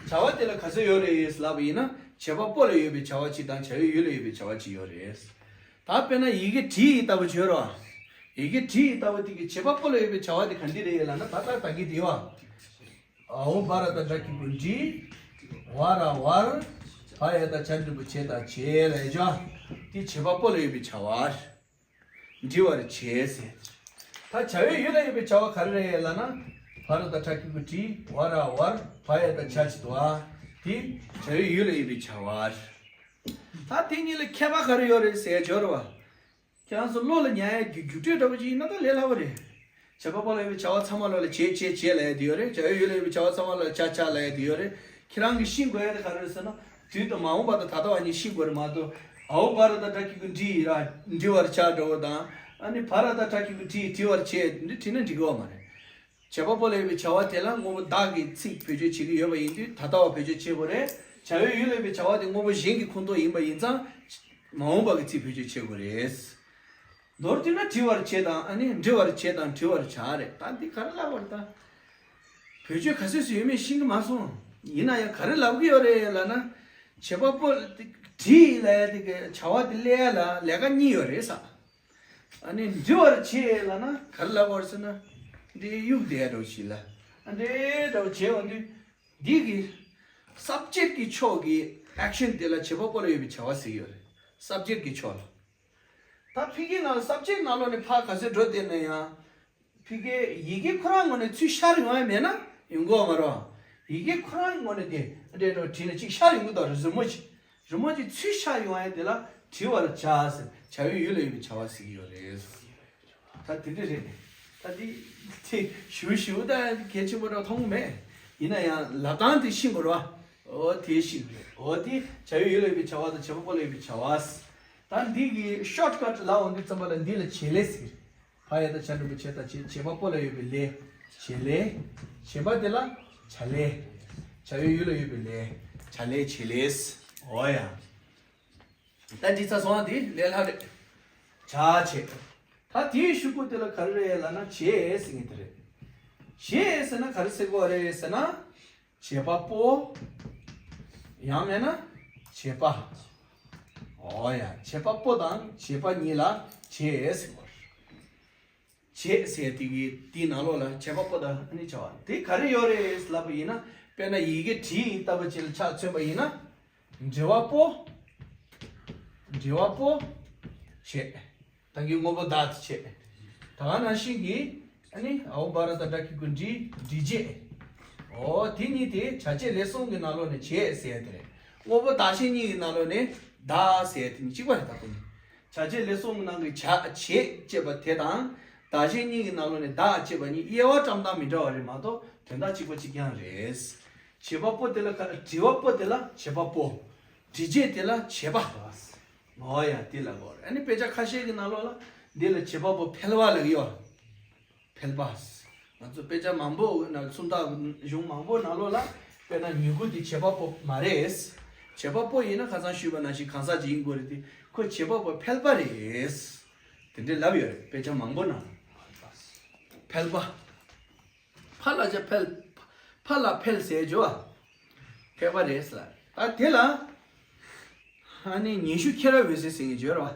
བྱ་བ་དེ་ལ་ག་ཚོད་ཡོད་རེད་ལབ་པ་ཡིན་ན། བྱེད་པ་པོ་ལ་ཡོད་པའི་བྱ་བ་གཅིག་དང་བྱ་བའི་ཡུལ་ལ་ཡོད་པའི་བྱ་བ་གཅིག་ཡོད་རེད། ད་དཔེར་ན་ཡི་གེ་བྲིས་ཡི་ལྟ་བུ་བརྗོད་རོགས། ཡི་གེ་བྲིས་ཡི་ལྟ་བུ་དེ་གི་བྱེད་པ་པོ་ལ་ཡོད་པའི་བྱ་བ་དེ་ག་འདི་རེད་ལབ་ན། ད་ལྟ་ད་གི་དེ་བ། འ་འོག་བ་ར་བཏགས་འབྲ་གི་གུ་འབྲི། བ་ར་བར། བ་ཡ་བཏགས་བྱ་འགྲེང་བུ་བྱེ་ད་བྱེད་ལབ་ཡ་ཅོ། དེ་བྱེད་པ་པོ་ལ་ཡོད་པའི་བྱ་བ། འབྲི་བར་བྱེད་ཟེར། ད་བྱ་བའི་ཡུལ་ལ་ཡོད་པའི་བྱ་བ་ག་རེ་རེད་ལབ་ན། བ་ར་བཏགས་བྲ་གི་གུ་བྲི། བ་ར་བར། བ་ཡ་བཏགས་བྱ་བྱེད་དོ། དེ་བྱ་བའི་ཡུལ་ལ་ཡོད་པའི་བྱ་བ། ད་དེ་གཉིས་ལ་ཁྱད་པར་ག་རེ་ཡོད་རེད་ཟེར་ཡ་ཅོ་ར་བ། ཁྱེད་རང་ཚོ་བློ་ལ་ཉར་ཡ་རྒྱུ་རྒྱུགས་སྤྲོད་འདྲ་པོ་ཅིག་ཡིན་ན་ད་ལས་སླ་པོ་རེད། བྱེད་པ་པོ་ལ་ཡོད་པའི་བྱ་བ་ཚང་མ་ལ་ལ་བྱེད་བྱེད་བྱེད་ལབ་ཡ་དེ་ཡོད་རེད། བྱ་བའི་ཡུལ་ལ་ཡོད་པའི་བྱ་བ་ཚང་མ་ལ་ལ་བྱ་བྱ་ལབ་ཡ་དེ་ཡོད་རེད། ཁྱེད་རང་གིས་ཤེས་དགོས་ཡ་དེ་ག་རེ་རེད་ཟེར་ན། དུས་དང་མ་འོངས་པ་དང་ད་ལྟ་བ་གཉིས་ཤེས་དགོས་རེད་མ་གཏོགས། འ་འོག་བ་ར་བཏགས་བྲ་གི་གུ་འབྲི་ཡི་ར་འབྲི་བར་བྱ་འདྲ་པོ་དང་། ཨ་ནི་བ་ར་བཏགས་བྲ་གི་གུ་བྲི་བྲི་བར་བྱེད་འདི་བྲིས་ན་འགྲིག་གི་ཡོད་མ་རེད། བྱེད་པ་པོ་ལ་ཡོད་པའི་བྱ་བ་དེ་ལ་དངོས་པོ་བདག་གི་ཚིག་བེད་སྤྱོད་བྱེད་ཀྱི་ཡོད་པ་ཡིན་དུས་ད་ལྟ་བ་བེད་སྤྱོད་བྱེད་དགོས་རེད། བྱ་བའི་ཡུལ་ལ་ཡོད་པའི་བྱ་བ་དེ་དངོས་པོ་གཞན་གྱི་ཁོངས་གཏོགས་ཡིན་པ་ཡིན་ཙང་། མ་འོངས་པ་གི་ཚིག་བེད་སྤྱོད་བྱེད་དགོས་རེད། མདོར་བསྡུས་ན་བྲི་བར་བྱེད་དང་ཨ་ནི་འབྲི་བར་བྱེད་དང་བྲི་བར་བྱ་རེད། ད་འདི་ག་རེ་ལབ་པ་རེད་ད། བེད་སྤྱོད་ག་ཚོད་ཙམ་ཡོད་མེད་ཤེས་ཀྱི་མ་སོང་། ཡིན་ན་ཡང་ག་རེ་ལབ་ཀྱི་ཡོད་རེད་ལབ་ན། བྱེད་པ་པོ་བྲིས་ལབ་ཡ་དེ་གི་བྱ་བ་དེ་ལས་ལ་ལས་ཀ་གཉིས་ཡོད་རེད་ས། ཨ་ནི་འབྲི་བར་བྱེད་ལབ་ན་ག་རེ་ལབ་པ་རེད་ཟེར་ན། འདི་གཡུག་བསྡད་འདྲ་བོ་ཞིག་ལ། ཨ་འདྲེ་འདྲ་བོ་བྱེད་འོང་དུས། འདི་གི་སབ་ཇེག་གི་ཕྱོགས་ཀྱི་ཨེག་ཤན་དེ་ལ་བྱེད་པ་པོ་ལ་ཡོད་པའི་བྱ་བ་ཟེར་གྱི་ཡོད་རེད། སབ་ཇེག་གི་ཕྱོགས་ལ། ད་ཕ་གིའི་ནང་ལ་སབ་ཇེག་ནང་ལོགས་ནས་ཕར་ག་ཚོད་འགྲོ་བསྡད་ན་ཡང་། ཕ་གིའི་ཡི་གེ་ཁོ་རང་ངོས་ནས་ཚུར་ཤར་ཡོང་ཡ་མེད་ན་ཡོང་གི་ཡོད་མ་རེད། ཡི་གེ་ཁོ་རང་ངོས་ནས་དེ་འདྲ་འདྲ་བྲིས་ན་གཅིག་ཤར་ཡོང་གི་འདུག་རེད། རི་མོ་གཅིག་རི་མོ་གཅིག་ཚུར་ཤར་ཡོང་ཡ་དེ་ལ་བྲི་བར་བྱ་ཟེར་བྱ་བའི་ཡུལ་ལ་ཡོད་པའི་བྱ་བ་ཟེར་གྱི་ཡོད་རེད། ད་དེ་འདྲ་རེད། ད་དེ་དེ་ཞུ་ཞུ་ད་གལ་ཆེན་པོ་འདྲ་མཐོང་གི་མེད། ཡིན་ན་ཡང་ལབ་སྟངས་དེ་ཤེས་དགོས་རེད་བ། འོ་དེ་ཤེས་དགོས་རེད། འོ་དེ་བྱ་བའི་ཡུལ་ལ་ཡོད་པའི་བྱ་བ་དང་བྱེད་པ་པོ་ལ་ཡོད་པའི་བྱ་བ། ད་འདི་གི་ཤོཊ་ཀཊ་ལབ་འོང་དུས་ཙམ་པ་ལ་འདི་ལ་བྱེད་ལས་ཟེར། བ་ཡ་བཏགས་བྱ་འགྲེང་བུ་བྱེད་དང་བྱེད་བྱེད་པ་པོ་ལ་ཡོད་པའི་ལས། བྱེད་ལས། བྱེད་པ་དེ་ལ་བྱ་ལས། བྱ་བའི་ཡུལ་ལ་ཡོད་པའི་ལས། བྱ་ལས་བྱེད་ལས། འོ་ཡ། ད་འདི་ཚ་སོང་བ་འདི་ལས་སླ་རེད། བྱ་བྱེད། ད་དེའི་ཤུ་གུ་དེ་ལ་ག་རེ་རེད་ལབ་ན་བྱེད་ཟེར་མཁན་དེ་རེད། བྱེད་ཟེར་ན་ག་རེ་ཟེར་དགོས་རེད་ཟེར་ན། བྱེད་པ་པོ། ཡང་མིན་ན་བྱེད་པ། འོ་ཡ། བྱེད་པ་པོ་དང་བྱེད་པ་གཉིས་ལ་བྱེད་ཟེར་དགོས་རེད། བྱེད་ཟེར་དེ་གི་དེའི་ནང་ལོགས་ལ་བྱེད་པ་པོ་དང་ཨ་ནི་བྱ་བ་དེ་ག་རེ་ཡོད་རེད་ལབ་པ་ཡིན་ན། དཔེར་ན་ཡི་གེ་བྲིས་ལྟ་བུ་ཅིག་ལ་ཆ་མཚོན་པ་ཡིན་ན། འབྲི་བ་པོ། འབྲི་བ་པོ། བྱེད། ད་གི་དངོས་པོ་བདག་དེ་བྱེད། ད་ག་ནང་བཞིན་གྱི་ཨ་ནི་འ་འོག་བ་ར་བཏགས་འབྲ་གི་གུ་འབྲི། འབྲི་བྱེད། འོ་དེ་གཉིས་དེ་བྱ་བྱེད་ལས་གསུམ་གྱི་ནང་ལོགས་ནས་བྱེད་ཟེར་ཡ་དེ་རེད། དངོས་པོ་བདག་གཞན་གཉིས་ཀྱི་ནང་ལོགས་ནས་བདག་ཟེར་ཡ་དེ་གཉིས་གཅིག་པ་རེད། ད་ཁོ་གཉིས། བྱ་བྱེད་ལས་གསུམ་གྱི་ནང་གི་བྱ་བྱེད་ཅེས་པ་དེ་དང་། བདག་གཞན་གཉིས་ཀྱི་ནང་ལོགས་ནས་བདག་ཅེས་པ་གཉིས་དབྱེ་བ་བཀྲམ་སྟངས་མི་འདྲ་བ་རེད་མ་གཏོགས་དོན་དག་གཅིག་པ་གཅིག་རྐྱང་རེད། བྱེད་པ་པོ་དེ་ལ་ག་འབྲི་བ་པོ་དེ་ལ་བྱེད་པ་པོ། འབྲི་བྱེད་དེ་ལ་བྱེད་པ། འོ་ཡ་དེ་ལ་གོ་རེད། ཨ་ནི་དཔེ་ཆ་ཁ་ཤས་ཀྱི་ནང་ལོགས་ལ་འདི་ལ་བྱེད་པ་པོ་ཕལ་པ་ལབ་ཀྱི་ཡོད། ཕལ་པ། ང་ཚོ་དཔེ་ཆ་མང་པོ་ན་སུམ་རྟགས་གཞུང་མང་པོ་ནང་ལོགས་ལ་དཔེར་ན་མྱུ་གུ་འདི་བྱེད་པ་པོ་མ་རེད། བྱེད་པ་པོ་ཡིན་ན་ཁ་སང་ཞུས་པ་ནང་བཞིན་གང་ཟག་ཅིག་ཡིན་དགོས་རེད་དེ་ཁོ་བྱེད་པ་པོ་ཕལ་པ་རེད། དེ་འདྲའི་ལབ་ཡོད་རེད། དཔེ་ཆ་མང་པོ་ནང་ཕལ་པ། ཕ་ལ་ཆ་ཕལ། ཕ་ལ་ཕལ་ཟེར་ཇོ། ཕལ་པ་རེད་ཟེར། ད་དེ་ལ་ཨ་ནི་ཉན་ཤུགས་ཁྱེད་རང་འོད་ཟེར་ཟེར་ངེས་ཇོ་ར་བ།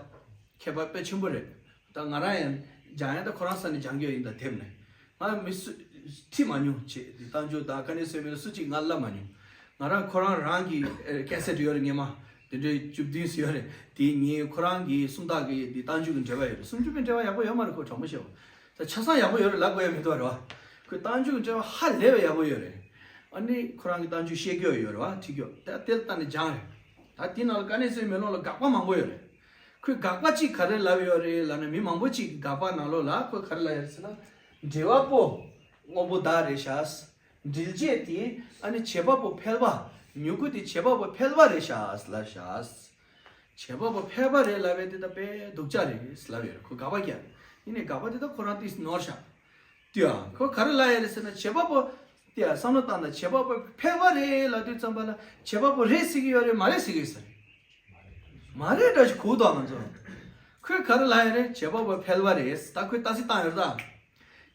ཁྱད་པར་དཔེ་ཆེན་པོ་རེད། ད་ང་རང་ཡང་སྦྱང་ཡ་ད་ཁོ་རང་ས་ནས་སྦྱང་རྒྱུ་ཡིན་ད་དེབ་ནས། ང་མི་སུ་ཁྲིད་མ་མྱོང་བྱས་དེ་རྟགས་འཇུག་དང་དཀའ་གནད་གསལ་བའི་སུ་གཅིག་ང་ལབ་མ་མྱོང་། ང་རང་ཁོ་རང་རང་གི་ཨེ་ཀེ་སེ་ཊི་ཡོད་རེད་སྔོན་མ། དེ་འདྲའི་བཅུ་བདུན་ཙམ་ཡོད་རེད། དེ་ངས་ཁོ་རང་གི་སུམ་རྟགས་ཀྱི་དེ་རྟགས་འཇུག་གི་འགྲེལ་པ་ཡོད་རེད། སུམ་ཅུ་པའི་འགྲེལ་པ་ཡག་པོ་ཡོད་མ་རེད་ཁོ་དྲང་པོ་བཤད་པ། ད་ཆ་ཚང་ཡག་པོ་ཡོད་རེད་ལབ་དགོས་ཡ་མི་འདུག་རེད་བ། ཁོས་རྟགས་འཇུག་གི་འགྲེལ་པ་ཧ་ལས་པའི་ཡག་པོ་ཡོད་རེད། ཨ་ནི་ཁོ་རང་གི་རྟགས་འཇུག་བཤད་རྒྱུ་ཡོད་རེད་བ་ཁྲིད་རྒྱུ་ད་དེ་ལ་བལྟས་ནས་སྦྱངས་རེད། ད་དེ་ནང་ལ་དཀའ་གནད་གསལ་བའི་མེ་ལོང་ལ་དགག་པ་མང་པོ་ཡོད་རེད། ཁོས་དགག་པ་གཅིག་ག་རེ་ལབ་ཡོད་རེད་ལབ་ན་མི་མང་པོ་གཅིག་གིས་དགག་པ་ནང་ལོགས་ལ་ཁོས་ག་རེ་ལབ་ཡོད་རེད་ཟེར་ན། འབྲི་བ་པོ་དངོས་པོ་བདག་རེད་ཤག་འབྲི་བྱེད་དེ་ཨ་ནི་བྱེད་པ་པོ་ཕལ་པ། མྱུ་གུ་དེ་བྱེད་པ་པོ་ཕལ་པ་རེད་ཤག་ལབ་ཤག་བྱེད་པ་པོ་ཕལ་པ་རེད་ལབ་པའི་དེ་ད་དཔེ་སྡུག་ཅག་རེད་ལབ་ཡོད་རེད། ཁོ་དགག་པ་རྒྱག་ཡིན་ནའི་དགག་པ་དེ་ད་ཁོ་རང་ཏིས་ནོར་ཤག་དེ་ཡང་ཁོ་ག་རེ་ལབ་ཡོད་རེད་ཟེར་ན་བྱེད་པ་པོ། དེ་ཡང་བསམ་བློ་བཏང་ན་བྱེད་པ་པོ་ཕལ་པ་རེད་ལབ་དུས་ཙམ་པ་ལ་བྱེད་པ་པོ་རེད་ཟེར་གྱི་ཡོད་རེད་མ་རེད་ཟེར་གྱི་ཡོད་ས་རེད། མ་རེད་འདྲ་ཞིག་གོ་འདུག་ང་ཚོ། ཁོས་ག་རེ་ལབ་ཡོད་རེད། བྱེད་པ་པོ་ཕལ་པ་རེད། ད་ཁོས་ལྟ་ཚིག་བཏང་ཡོད་རེད་ད།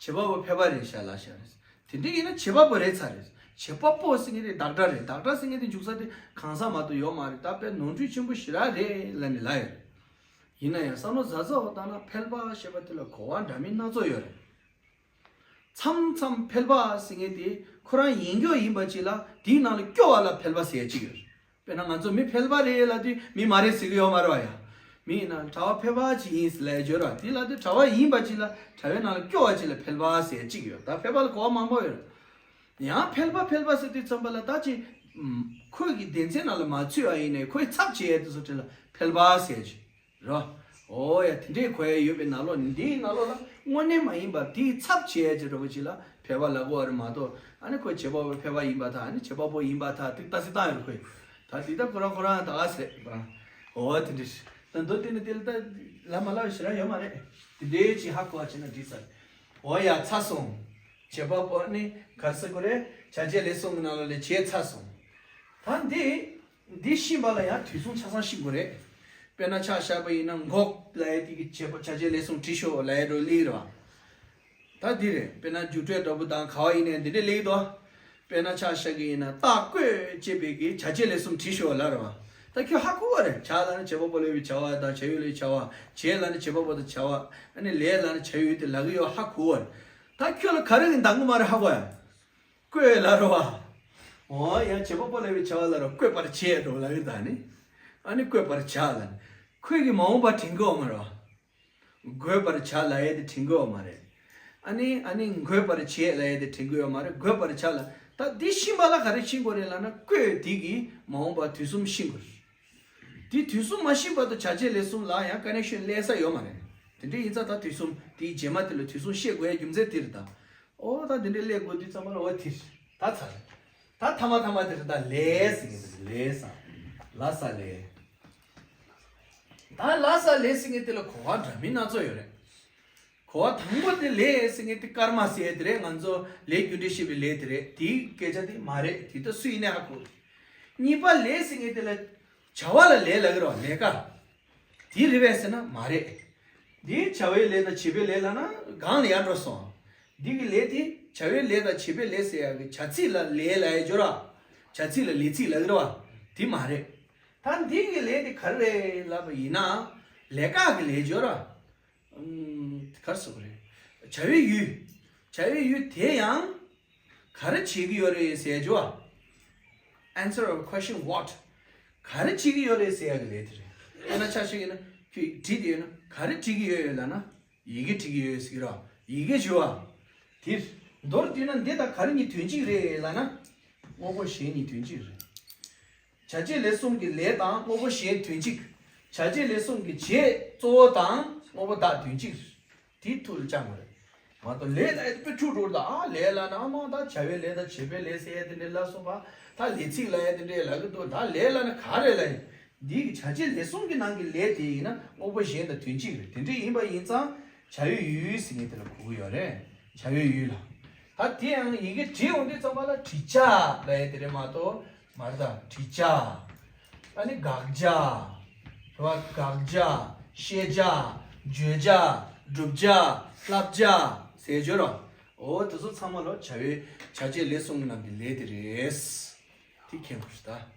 བྱེད་པ་པོ་ཕལ་པ་རེད་ཤག་ལབ་ཤག་རེད། དེ་འདྲ་ཡིན་ན་བྱེད་པ་པོ་རེད་ཚར་རེད། བྱེད་པ་པོ་ཟེར་མཁན་དེ་བདག་སྒྲ་རེད། བདག་སྒྲ་ཟེར་མཁན་དེ་འཇུག་ས་དེ་གང་ཟག་མ་གཏོགས་ཡོད་མ་རེད། ད་དཔེ་ནོར་འཁྲུལ་ཆེན་པོ་ཞེ་དྲག་རེད་ལབ་ནས་ལབ་ཡོད་རེད། ཡིན་ན་ཡང་བསམ་བློ་གཟབ་གཟབ་བཏང་ན་ཕལ་པ་ཞེས་པ་དེ་ལ་གོ་བ་འདྲ་མིན་སྣ་ཚོགས་ཡོད་རེད། མཚམས་མཚམས་ཕལ་པ་ཟེར་མཁན་དེ་ཁོ་རང་ཡིན་རྒྱུ་ཡིན་པ་ཅིག་ལ་དེའི་ནང་ལ་སྐྱོ་བ་ལ་ཕལ་པ་ཟེར་ཡ་ཅིག་ཡོད་རེད། དཔེར་ན་ང་ཚོ་མི་ཕལ་པ་རེད་ལབ་དུས་མི་མ་རེད་ཟེར་གི་ཡོད་མ་རེད་བ་ཡ། མི་ཡིན་ན་གྲྭ་བ་ཕལ་པ་ཅིག་ཡིན་ཟེར་ལབ་ཡ་ཅིག་ཡོད་རེད་བ། དེ་ལབ་དུས་གྲྭ་བ་ཡིན་པ་ཅིག་ལ་གྲྭ་བའི་ནང་ལ་སྐྱོ་བ་ཅིག་ལ་ཕལ་པ་ཟེར་ཡ་ཅིག་ཡོད། ད་ཕལ་པ་ལ་གོ་བ་མང་པོ་ཡོད་རེད། ཡང་ཕལ་པ་ཕལ་པ་ཟེར་དུས་ཙམ་པ་ལ་ད་ཅི། ཁོས་ཀྱི་སྡེ་ཚན་ནང་ལ་མ་ཚུད་པ་ཡིན་ནའི་ཁོའི་ཚབ་བྱེད་ཡ་དེ་ཚོ་དེ་ལ་ཕལ་པ་ཟེར་གྱི་རེད། འོ་ཡ། དེ་འདྲའི་གོ་ཡ་ཡོད་པའི་ནང་ལོགས་ནི་འདིའི་ནང་ལོགས་ལ་དངོས་གནས་མ་ཡིན་པར་དེའི་ཚབ་བྱེད་ཡ་ཅིག་འདྲ་པོ་ཅིག་ལ་ཕལ་པ་ལབ་དགོས་པ་རེད་མ་གཏོགས། ཨ་ནི་ཁོ་བྱེད་པ་པོ་ཕལ་པ་ཡིན་པར་ཐལ། ཨ་ནི་བྱེད་པ་པོ་ཡིན་པར་ཐལ། དེ་ལྟ་ཚིག་བཏང་ཡོད་རེད་ཁོས། ད་དེ་ད་ཁོ་རང་ཁོ་རང་ད་ག་ཟེ་རེད་ཁོ་རང་། འོ་དེ་འདྲ་ཞིག་ད་མདོ་དེ་ནི་དེ་ལ་ད་ལབ་མ་ལབ་ཞེ་དྲག་ཡོད་མ་རེད། དེ་འདྲའི་ཅིག་ཧ་གོ་བ་བྱས་ན་འགྲིག་ས་རེད། འོ་ཡ། ཚར་སོང་། བྱེད་པ་པོ་ནི་ག་རེ་ཟེར་དགོས་རེད། བྱ་བྱེད་ལས་གསུམ་གྱི་ནང་ལ་ལས་བྱས་ཚར་སོང་། ད་འདི་འདི་ཤེས་པ་ལ་ཡང་དུས་གསུམ་ཆ་ཚང་ཤེས་དགོས་རེད། དཔེར་ན་ཆ་བཞག་པ་ཡིན་ན་འགོག་ལབ་ཡ་དེ་གི་བྱེད་པ་བྱ་བྱེད་ལས་གསུམ་བྲིས་ཤོག་ལབ་ཡ་འགྲོ་ལེ་རེད་བ། ད་འདི་རེད། དཔེར་ན་རྒྱུ་འབྲས་འདྲ་པོ་དང་ག་བ་ཡིན་ནའི་འདི་འདྲས་ལེགས་འདུག་དཔེར་ན་ཆ་བཞག་གི་ཡིན་ན་རྟགས་བཀོད་ཅེས་པའི་གི་བྱ་བྱེད་ལས་གསུམ་བྲིས་ཤོག་ལབ་རེད་བ། ད་ཁྱོད་ཧ་གོ་བ་རེད། བྱ་ལབ་ན་བྱེད་པ་པོ་ལ་ཡོད་པའི་བྱ་བ་དང་བྱ་ཡུལ་ལ་ཡོད་བྱ་བ། བྱེད་ལབ་ན་བྱེད་པ་པོ་དང་བྱ་བ། ཨ་ནི་ལས་ལབ་ན་བྱ་ཡུལ་དེ་ལབ་གི་ཡོད། ཧ་གོ་བ་རེད། ད་ཁྱོད་ལ་ག་རེ་གི་འདང་གི་མ་རེད་ཧ་གོ་ཡ། བཀོད་ལབ་རེད་བ། འོ་ཡ། བྱེད་པ་པོ་ལ་ཡོད་པའི་བྱ་བ་ལབ་རེད་བ། བཀོད་པར་བྱེད་འགྲོ་ལབ་གི་ད་ནི། ཨ་ནི་བཀོད་པར་བྱ་ལབ་ནི། ཁོས་གི་མ་འོངས་པ་དྲན་གི་ཡོད་མ་རེད་བ། འགོད་པར་བྱ་ལབ་ཡས་དེ་དྲན་གི་ཡོད་མ་རེད། ཨ་ནི་ཨ་ནི་འགོད་པར་བྱེད་ལབ་ཡས་དེ་དྲན་གི་ཡོད་མ་རེད། འགོད་པར་བྱ་ལ། ད་འདི་ཤེས་པ་ལ་ག་རེ་ཤེས་དགོས་རེད་ལབ་ན་བཀོད་དེ་གི་མ་འོངས་པ་དུས་གསུམ་ཤེས་དགོས་རེད། དེ་དུས་གསུམ་མ་ཤེས་བར་དུ་བྱ་བྱེད་ལས་གསུམ་ལ་ཡང་ཀ་ནེག་ཤན་སླེབས་ས་ཡོད་མ་རེད། དེ་འདྲ་ཡིན་ཙང་ད་དུས་གསུམ་དེའི་རྗེས་མ་དེ་ལ་དུས་གསུམ་ཤེས་དགོས་ཡས་རྒྱུ་མཚན་དེ་རེད་ད། ཨོ་ད་འདི་འདྲའི་སླེབས་དགོས་དུས་ཙམ་པ་ལ་འོ་དེ་ད་ཚར། ད་ཐ་མ་ཐ་མ་དེ་རེད་ད། ལས་ཟེར་གི་འདུག་ལས་ས། ལ་ས་ལས། ད་ལ་ས་ལས་ཟེར་མཁན་དེ་ལ་གོ་བ་འདྲ་མིན་སྣ་ཚོགས་ཡོད་རེད། གོ་བ་དང་པོ་དེ་ལས་ཟེར་མཁན་དེ་ཀརྨ་ཟེར་ཡས་དེ་རེད། ང་ཚོ་ལས་རྒྱུ་འབྲས་བཤད་པའི་ལས་དེ་རེད། དེའི་སྐད་ཆ་དེ་མ་རེད། དེ་ད་སུ་ཡིན་ནའི་ཧ་གོ། གཉིས་པ་ལས་ཟེར་མཁན་དེ་ལ་བྱ་བ་ལ་ལས་ལབ་ཀྱི་རེད་བ། ལས་ཀ་དེ་རེད་པས་ཟེར་ན་མ་རེད། འདི་བྱ་བའི་ལས་དང་བྱེད་པའི་ལས་ལབ་ན་སྒང་ལ་ཡར་འགྲོ་སོང་། འདི་གི་ལས་དེ་བྱ་བའི་ལས་དང་བྱེད་པའི་ལས་ཟེར་ཡག་གི་བྱ་ཚིག་ལ་ལས་ལབ་ཡས་ཅིག་ཡོད་རེད་བ། བྱ་ཚིག་ལ་ལས་ཚིག་ལབ་ཀྱི་རེད་བ། དེ་མ་རེད། ད་འདི་གི་ལས་དེ་ག་རེ་རེད་ལབ་པ་ཡིན་ན། ལས་ཀ་གི་ལས་ཅིག་ཡོད་རེད་བ། ཨུམ། ག་རེ་ཟེར་དགོས་རེད། བྱ་བའི་ཡུལ། བྱ་བའི་ཡུལ་དེ་ཡང་ག་རེ་བྱེད་ཀྱི་ཡོད་རེད་ཟེར་ཡས་ཅིག་ཡོད་རེད་བ། Answer of question what. ག་རེ་བྱེད་ཀྱི་ཡོད་རེད་ཟེར་ཡག་གི་ལས་དེ་རེད། དཔེར་ན་ཆ་བཞག་ཡིན་ན་ཁྱོད་བྲིས་དེ་ཡོད་ན་ག་རེ་བྲིས་ཀྱི་ཡོད་ཡོད་ལབ་ན། ཡི་གེ་བྲིས་ཀྱི་ཡོད་ཟེར་གྱི་རེད་བ། ཡི་གེ་ཞུ་བ། དེ། མདོར་བསྡུས་ན་འདི་དང་ག་རེ་གཉིས་དོན་གཅིག་རེད་ལབ་ན། དངོས་པོ་གཞན་གཉིས་དོན་གཅིག་རེད། བྱ་བྱེད་ལས་གསུམ་གྱི་ལས་དང་དངོས་པོ་གཞན་དོན་གཅིག་བྱ་བྱེད་ལས་གསུམ་གྱི་བྱེད་གཙོ་བོ་དང་དངོས་པོ་བདག་དོན་གཅིག་དེ་ཐུགས་ལ་བཅངས་དགོས་རེད། མ་གཏོགས་ལས་ལབ་ཡས་དེ་དཔེ་འཁྲུག་འགྲོ་གི་འདུག་ཨ་ལས་ལབ་ན་ཨ་མ་ད་བྱ་བའི་ལས་དང་བྱེད་པའི་ལས་ཟེར་ཡས་དེ་འདྲས་ལབ་སོང་བ། ད་ལས་ཚིག་ལབ་ཡས་དེ་འདྲས་ལབ་གི་འདུག་ད་ལས་ལབ་ན་ག་རེ་ལབ་ཡིན། འདི་གི་བྱ་བྱེད་ལས་གསུམ་གྱི་ནང་གི་ལས་དེ་ཡིན་ན་དངོས་པོ་གཞན་དང་དོན་གཅིག་རེད། དེ་འདྲ་ཡིན་པ་ཡིན་ཙང་བྱ་བའི་ཡུལ་ཟེར་མཁན་དེ་ལ་གོ་གི་ཡོད་རེད། བྱ་བའི་ཡུལ་ལ། ད་དེ་ཡང་ཡི་གེ་བྲིས་འོང་དུས་ཙམ་པ་ལ་བྲི་བྱ་ལབ་ཡས་དེ་རེད་མ་གཏོགས་མ་རེད་ད། བྲི་བྱ། ཨ་ནི་དགག་བྱ། རེད་བ། དགག་བྱ། ཤེས་བྱ། བརྗོད་བྱ། སྒྲུབ་བྱ། བསླབ་བྱ་ཟེར་བརྗོད་རོགས། འོ་དེ་ཚོ་ཚང་མ་ལ་བྱ་བའི་བྱ་བྱེད་ལས་གསུམ་གྱི་ནང་གི་ལས་དེ་རེད། དེ་མཁྱེན་དགོས་རེད་ད།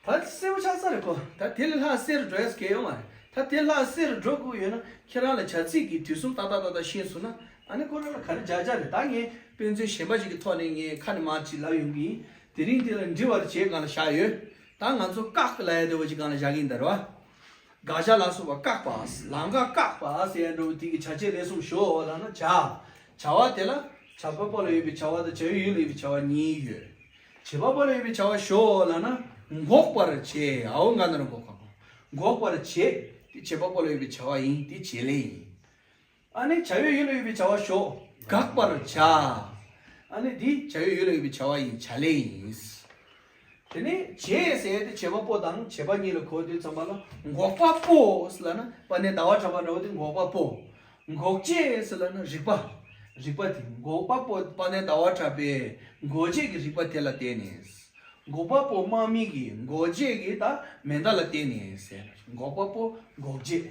ད་གསལ་པོ་ཆགས་ས་རེད་ཁོ། ད་དེ་ལས་ལྷག་གསལ་རུ་འགྲོ་ཡས་གལ་ཡོད་མ་རེད། ད་དེ་ལྷག་གསལ་རུ་འགྲོ་དགོས་ཡོད་ན་ཁྱེད་རང་ལ་བྱ་ཚིག་གི་དུས་གསུམ་ཏག་ཏག་ཏག་ཏག་ཤེས་སོང་ན་ཨ་ནི་ཁོ་རང་ལ་ག་རེ་བྱ་བྱ་རེད། ད་ངས་དཔེ་མཚོན་གཞན་པ་ཞིག་གི་ཐོག་ནས་ངས་ཁ་ནས་མར་ཅིག་ལབ་ཡོང་གི་ཡིན། དེ་རིང་དེ་ལ་འབྲི་བར་བྱེད་སྒང་ལ་བཞག་ཡོད། ད་ང་ཚོ་བཀག་ལབ་ཡ་དེ་བ་ཅིག་སྒང་ལ་བཞག་གི་ཡིན་ད་རེད་བ། དགག་བྱ་ལ་སོགས་པ་བཀག་པ། ལམ་ཁ་བཀག་པ་ཟེར་ཡ་འདྲ་བོ་དེ་གི་བྱ་བྱེད་ལས་གསུམ་ཞོག་ལབ་ན་བྱ། བྱ་བ་དེ་ལ་བྱ་བ་པོ་ལ་ཡོད་པའི་བྱ་བ་དང་བྱ་བའི་ཡུལ་ལ་ཡོད་པའི་བྱ་བ་གཉིས་ཡོད། བྱེད་པ་པོ་ལ་ཡོད་པའི་བྱ་བ་ཞོག་ལབ་ན་འགོག་པར་བྱེད། འའོ་ག་ན་རོ་འགོག་ག་གོ། འགོག་པར་བྱེད། དེ་བྱེད་པ་པོ་ལ་ཡོད་པའི་བྱ་བ་ཡིན། དེ་བྱེད་ལས་ཡིན། ཨ་ནི་བྱ་བའི་ཡུལ་ལ་ཡོད་པའི་བྱ་བ་ཞོག་དགག་པར་བྱ། ཨ་ནི་དེ་བྱ་བའི་ཡུལ་ལ་ཡོད་པའི་བྱ་བ་ཡིན། བྱ་ལས་ཡིན། དེ་ནས་བྱེད་ཟེར་ཡ་དེ་བྱེད་པ་པོ་དང་བྱེད་པ་གཉིས་ལ་གོ་དུས་ཙམ་པ་ལ་འགོག་པ་པོ་ཟེར་ལབ་ན་དཔལ་ལྡན་ཟླ་བ་གྲགས་པ་འདྲ་བོ་དེ་འགོག་པ་པོ། འགོག་བྱེད་ཟེར་ལབ་ན་རིགས་པ། རིགས་པ་དེ་འགོག་པ་པོ་དཔལ་ལྡན་ཟླ་བ་གྲགས་པས་འགོག་བྱེད་ཀྱི་རིགས་པ་དེ་ལ་བརྟེན་ནས། འགོག་པ་པོ་དམག་མི་གི་འགོག་བྱེད་ཀྱི་ད་མེ་མདའ་ལ་བརྟེན་ནས་ཟེར། འགོག་པ་པོ་འགོག་བྱེད།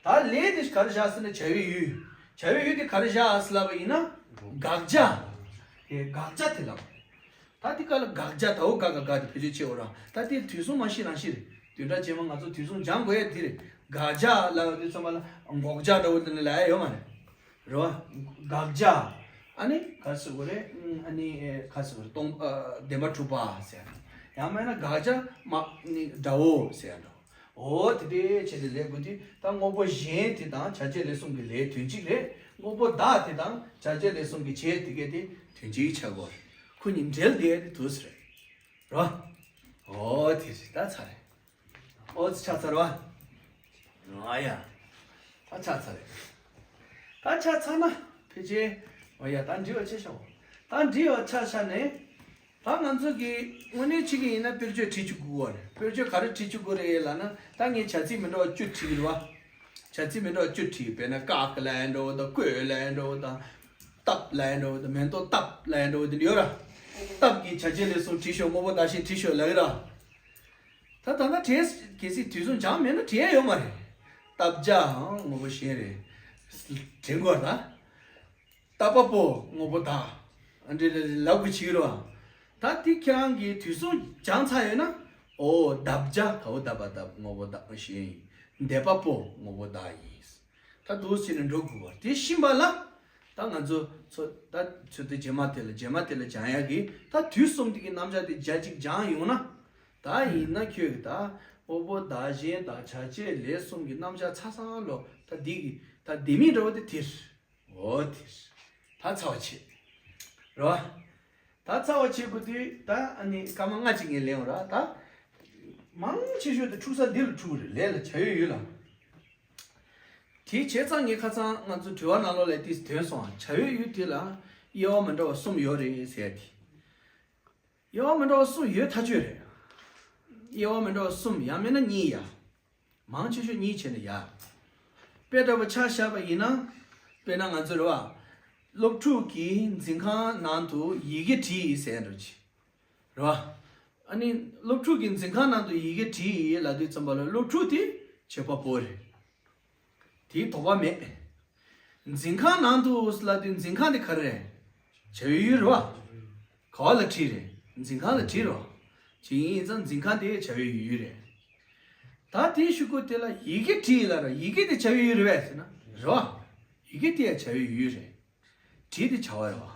ད་ལས་དེ་ག་རེ་བཞག་ཟེར་ན་བྱ་བའི་ཡུལ། བྱ་བའི་ཡུལ་དེ་ག་རེ་བཞག་ཟེར་ལབ་པ་ཡིན་ན། དགག་བྱ། དེ་དགག་བྱ་དེ་ལབ། ད་དེ་ག་ལ་དགག་བྱ་ད་འོ་དགག་དགག་དགག་དེ་བེད་སྤྱོད་བྱེད་འོ་ར། ད་དེ་དུས་གསུམ་མ་གཞི་རང་བཞིན་རེད། བདུན་ཕྲག་རྗེས་མ་ང་ཚོ་དུས་གསུམ་སྦྱང་དགོས་ཡ་དེ་རེད། དགག་བྱ་ལབ་དུས་ཙམ་པ་ལ་འགོག་བྱ་འདྲ་བོ་དེ་ལ་ཡ་ཡོད་མ་རེད། རེད་བ། དགག་བྱ། ཨ་ནི་ག་རེ་ཟེར་དགོས་རེད། ཨ་ནི་ག་རེ་ཟེར་དགོས་རེད། སྟོང་ཨ་བདེན་པ་གྲུབ་པ་ཟེར་ཡ། ཡང་མིན་ན་དགག་བྱ་མ་ནི་དགྲ་བོ་ཟེར་ཡ་འདྲ་བོ། འོ་དེ་འདྲའི་ཆེད་དུ་ལས་དགོས་དུས་ད་དངོས་པོ་གཞན་དེ་དང་བྱ་བྱེད་ལས་གསུམ་གྱི་ལས་དོན་གཅིག་རེད། དངོས་པོ་བདག་དེ་དང་བྱ་བྱེད་ལས་གསུམ་གྱི་བྱེད་དེ་གས་དེ་དོན་གཅིག་ཆགས་དགོས། ཁོ་གཉིས་འབྲེལ་བསྡད་དེ་དུས་རེད། རོ། འོ་དེ་རེད། ད་ཚར་རེད། འོ་ཚ་ཚར་བ། ཨ་ཡ། ད་ཆ་ཚ་རེད། ད་ཆ་ཚ་ན་ཕལ་ཆེར། ཨ་ཡ། ད་འགྲིག་པ་ཆེ་ཤོག་ད་འགྲིག་པ་ཆ་ཤ་ནས། ད་ང་ཚོ་གི་དངོས་གནས་བྱེད་ཀྱི་ཡིན་ན་དཔེར་བརྗོད་བྲིས་བཅུག་དགོས་པ་རེད། དཔེར་བརྗོད་ག་རེ་བྲིས་བཅུག་དགོས་རེད་ལབ་ན། ད་ངས་བྱ་ཚིག་མི་འདྲ་བ་བཅུ་བྲིས་རེད་བ། བྱ་ཚིག་མི་འདྲ་བ་བཅུ་བྲིས། དཔེར་ན་བཀག་ལབ་ཡ་འདྲ་བོ་དང་། བཀོད་ལབ་ཡ་འདྲ་བོ་དང་། བཏབ་ལབ་ཡ་འདྲ་བོ་དང་། མེ་ཏོག་བཏབ་ལབ་ཡ་འདྲ་བོ་དེ་འདྲ་ཡོད་ར། བཏབ་ཀྱི་བྱ་བྱེད་ལས་གསུམ་བྲིས་ཤོག་དངོས་པོ་བདག་གཞན་བྲིས་ཤོག་ལབ་ཡོད་ར། ད་ད་ལྟ་བྲིས། གལ་སྲིད་དུས་གསུམ་སྦྱངས་མེད་ན་བྲིས་ཡ་ཡོད་མ་རེད། བཏབ་བྱའང་དངོས་པོ་གཞན་རེད། དྲན་དགོས་ད། བཏབ་པ་པོ་དངོས་པོ་བདག་ཨ་འདྲ་ལབ་དགོས་བྱེད་ཀྱི་རེད་བ། ད་དེ་ཁྱེད་རང་གིས་དུས་གསུམ་སྦྱངས་ཚར་ཡོད་ན། འོ་བཏབ་བྱ་ག་བོ་བཏབ་པ་བཏབ་དངོས་པོ་བདག་གཞན་ཡིན། འདེབས་པ་པོ་དངོས་པོ་བདག་ཡིན། ད་འདུག་སེ་བྱས་ནས་འགྲོ་དགོས་པ་དེ་ཤེས་པ་ལ། ད་ང་ཚོ་ཚོ་ད་ཚོད་ལྟ་རྗེས་མ་དེ་ལ་རྗེས་མ་དེ་ལ་སྦྱང་ཡག་གི་ད་དུས་གསུམ་དེ་གི་རྣམ་གཞག་དེ་རྒྱ་གཅིག་སྦྱངས་ཡོང་ན། ད་ཡིན་ན་ཁྱོད་ཀྱི་ད་དངོས་པོ་བདག་གཞན་དང་བྱ་བྱེད་ལས་གསུམ་གྱི་རྣམ་གཞག་ཚ་ཚང་ལོ། ད་འདི་གི་ད་ལྡེ་མིག་འདྲ་བོ་དེ་དེར། འོ་དེར། ད་ཚ་བ་ཆེ། རེད་བ། ད་ཚ་བ་ཆེ་པོ་དུས་ད་ཨ་ནི་སྐར་མ་ལྔ་གཅིག་ངས་ལེན་འོ་ར། ད་མང་ཆེ་ཤོས་དེ་འཁྲུག་ས་འདི་ལ་འཁྲུག་རེད། ལས་ལ་བྱ་བའི་ཡུལ་ལ། དེ་བྱས་ཙང་ངས་ཁ་སང་ང་ཚོ་དྲི་བ་ནང་ལོགས་ལ་དེ་ཐོན་སོང་། བྱ་བའི་ཡུལ་དེ་ལ་དབྱེ་བ་མི་འདྲ་བ་གསུམ་ཡོད་རེད་ཟེར་ཡ་དེ། དབྱེ་བ་མི་འདྲ་བ་གསུམ་ཡོད་ཐག་ཆོད་རེད། དབྱེ་བ་མི་འདྲ་བ་གསུམ་ཡང་མིན་ན་གཉིས་ཡ། མང་ཆེ་ཤོས་གཉིས་བྱས་ན་ཡ། དཔེ་འདྲ་པོ་ཆ་བཞག་པ་ཡིན་ན། དཔེར་ན་ང་ཚོ་རེད་བ། སློབ་ཕྲུག་གིས་འཛིན་ཁང་ནང་དུ་ཡི་གེ་བྲིས་ཟེར་འགྲོ་ཅི། རེད་བ། ཨ་ནི་སློབ་ཕྲུག་གིས་འཛིན་ཁང་ནང་དུ་ཡི་གེ་བྲིས་ལབ་དུས་ཙམ་པ་ལ་སློབ་ཕྲུག་དེ་བྱེད་པ་པོ་རེད། དེའི་དོགས་པ་མེད། འཛིན་ཁང་ནང་དུ་ལབ་དུས་འཛིན་ཁང་དེ་ག་རེ་རེད། བྱ་བའི་ཡུལ་རེད་བ། ག་བ་ལ་བྲིས་རེད། འཛིན་ཁང་ལ་བྲིས་རེད་བ། དེ་ཡིན་ཙང་འཛིན་ཁང་དེ་བྱ་བའི་ཡུལ་རེད། ད་དེའི་གཞུག་གུ་དེ་ལ་ཡི་གེ་བྲིས་ལབ་ར། ཡི་གེ་དེ་བྱ་བའི་ཡུལ་རེད་བས་ཟེར་ན་རེད་བ། ཡི་གེ་དེ་ཡང་བྱ་བའི་ཡུལ་རེད། བྲིས་དེ་བྱ་བ་རེད་བ།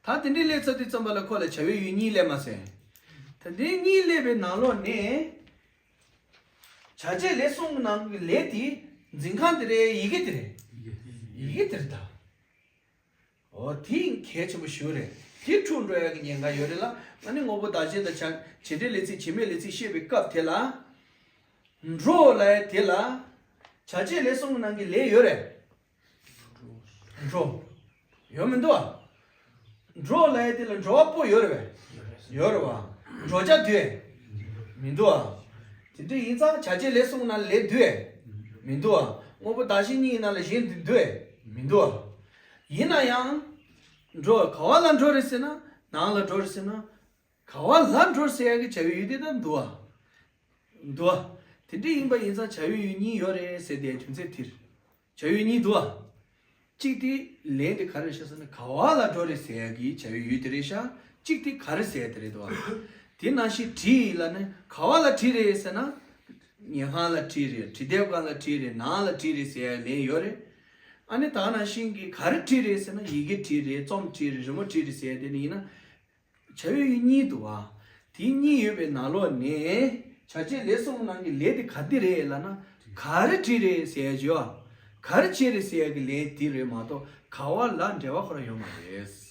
ད་དེ་འདྲའི་སླེབས་ཚར་དུས་ཙམ་པ་ལ་ཁོ་ལ་བྱ་བའི་ཡུལ་གཉིས་སླེབས་མ་ཟེར། ད་དེ་གཉིས་སླེབས་པའི་ནང་ལོགས་ནས། བྱ་བྱེད་ལས་གསུམ་གྱི་ནང་གི་ལས་དེ་འཛིན་ཁང་དེ་རེད། ཡི་གེ་དེ་རེད། ཡི་གེ་དེ་རེད་ད། འོ་དེ་གལ་ཆེན་པོ་ཞིག་རེད། དེ་འཁྲུག་འགྲོ་ཡ་གི་ཉེན་ཁ་ཡོད་རེད་ལ། ཨ་ནི་དངོས་པོ་བདག་གཞན་དང་བྱ་བྱེད་འབྲེལ་ལས་ཚིག་བྱེད་མེད་ལས་ཚིག་བཤད་པའི་སྐབས་དེ་ལ། འགྲོ་ལབ་ཡ་དེ་ལ། བྱ་བྱེད་ལས་གསུམ་གྱི་ནང་གི་ལས་ཡོད་རེད། འགྲོ། ཡོད་མི་འདུག་ཨ། འགྲོ་ལབ་ཡ་དེ་ལ་འགྲོ་བ་པོ་ཡོད་རེད་བས། ཡོད་རེད་བ། འགྲོ་བྱ་འདུས། མི་འདུག་ཨ། དེ་འདྲ་ཡིན་ཙང་བྱ་བྱེད་ལས་གསུམ་ནང་ལས་འདུས། མི་འདུག་ཨ། དངོས་པོ་བདག་གཞན་གཉིས་ནང་ལ་གཞན་འདུས་འདུས། མི་འདུག་ཨ། ཡིན་ན་ཡང་། འགྲོ་ག་བ་ལ་འགྲོ་རེད་ཟེར་ན། ནང་ལ་འགྲོ་རེད་ཟེར་ན། ག་བ་ལ་འགྲོ་ཟེར་ཡ་གི་བྱ་བའི་ཡུལ་དེ་ད་འདུག་ཨ། འདུག་ཨ། དེ་འདྲ་ཡིན་པ་ཡིན་ཙང་བྱ་བའི་ཡུལ་གཉིས་ཡོད་རེད་ཟེར་དེའི་རྒྱུ་མཚན་དེར། བྱ་བའི་ཡུལ་གཉིས་འདུག་ཨ། གཅིག་དེ་ལན་དེ་ག་རེ་ཤག་ཟེར་ན་ག་བ་ལ་འགྲོ་རེད་ཟེར་ཡ་གི་བྱ་བའི་ཡུལ་དེ་རེད་ཤག་གཅིག་དེ་ག་རེ་ཟེར་ཡ་དེ་རེད་འདུག་ཨ། དེ་ནང་བཞིན་བྲིས་ལ་ནི་ག་བ་ལ་བྲིས་རེད་ཟེར་ན། ཉལ་ཁང་ལ་བྲིས་རེད། བྲིས་དེབ་སྒང་ལ་བྲིས་རེད། ནང་ལ་བྲིས་རེད་ཟེར་ཡ་ལན་ཡོད་རེད། ཨ་ནི་ད་ནང་བཞིན་གྱི་ག་རེ་བྲིས་རེད་ཟེར་ན་ཡི་གེ་བྲིས་རེད། རྩོམ་བྲིས་རེད། རི་མོ་བྲིས་རེད་ཟེར་ཡ་དེ་ནི་ཡིན་ན། བྱ་བའི་ཡུལ་གཉིས་འདུག་བ། དེ་གཉིས་ཡོད་པའི་ནང་ལོགས་ནས་བྱ་བྱེད་ལས་གསུམ་ནང་གི་ལས་དེ་ག་འདི་རེད་ལབ་ན། ག་རེ་བྲིས་རེད་ཟེར་ཡ་བརྗོད་བ། ག་རེ་བྱས་རེད་ཟེར་ཡ་གི་ལན་དེ་རེད་མ་གཏོགས་ག་བ་ལ་འབྲེལ་བ་ཁོ་རང་ཡོད་མ་རེད།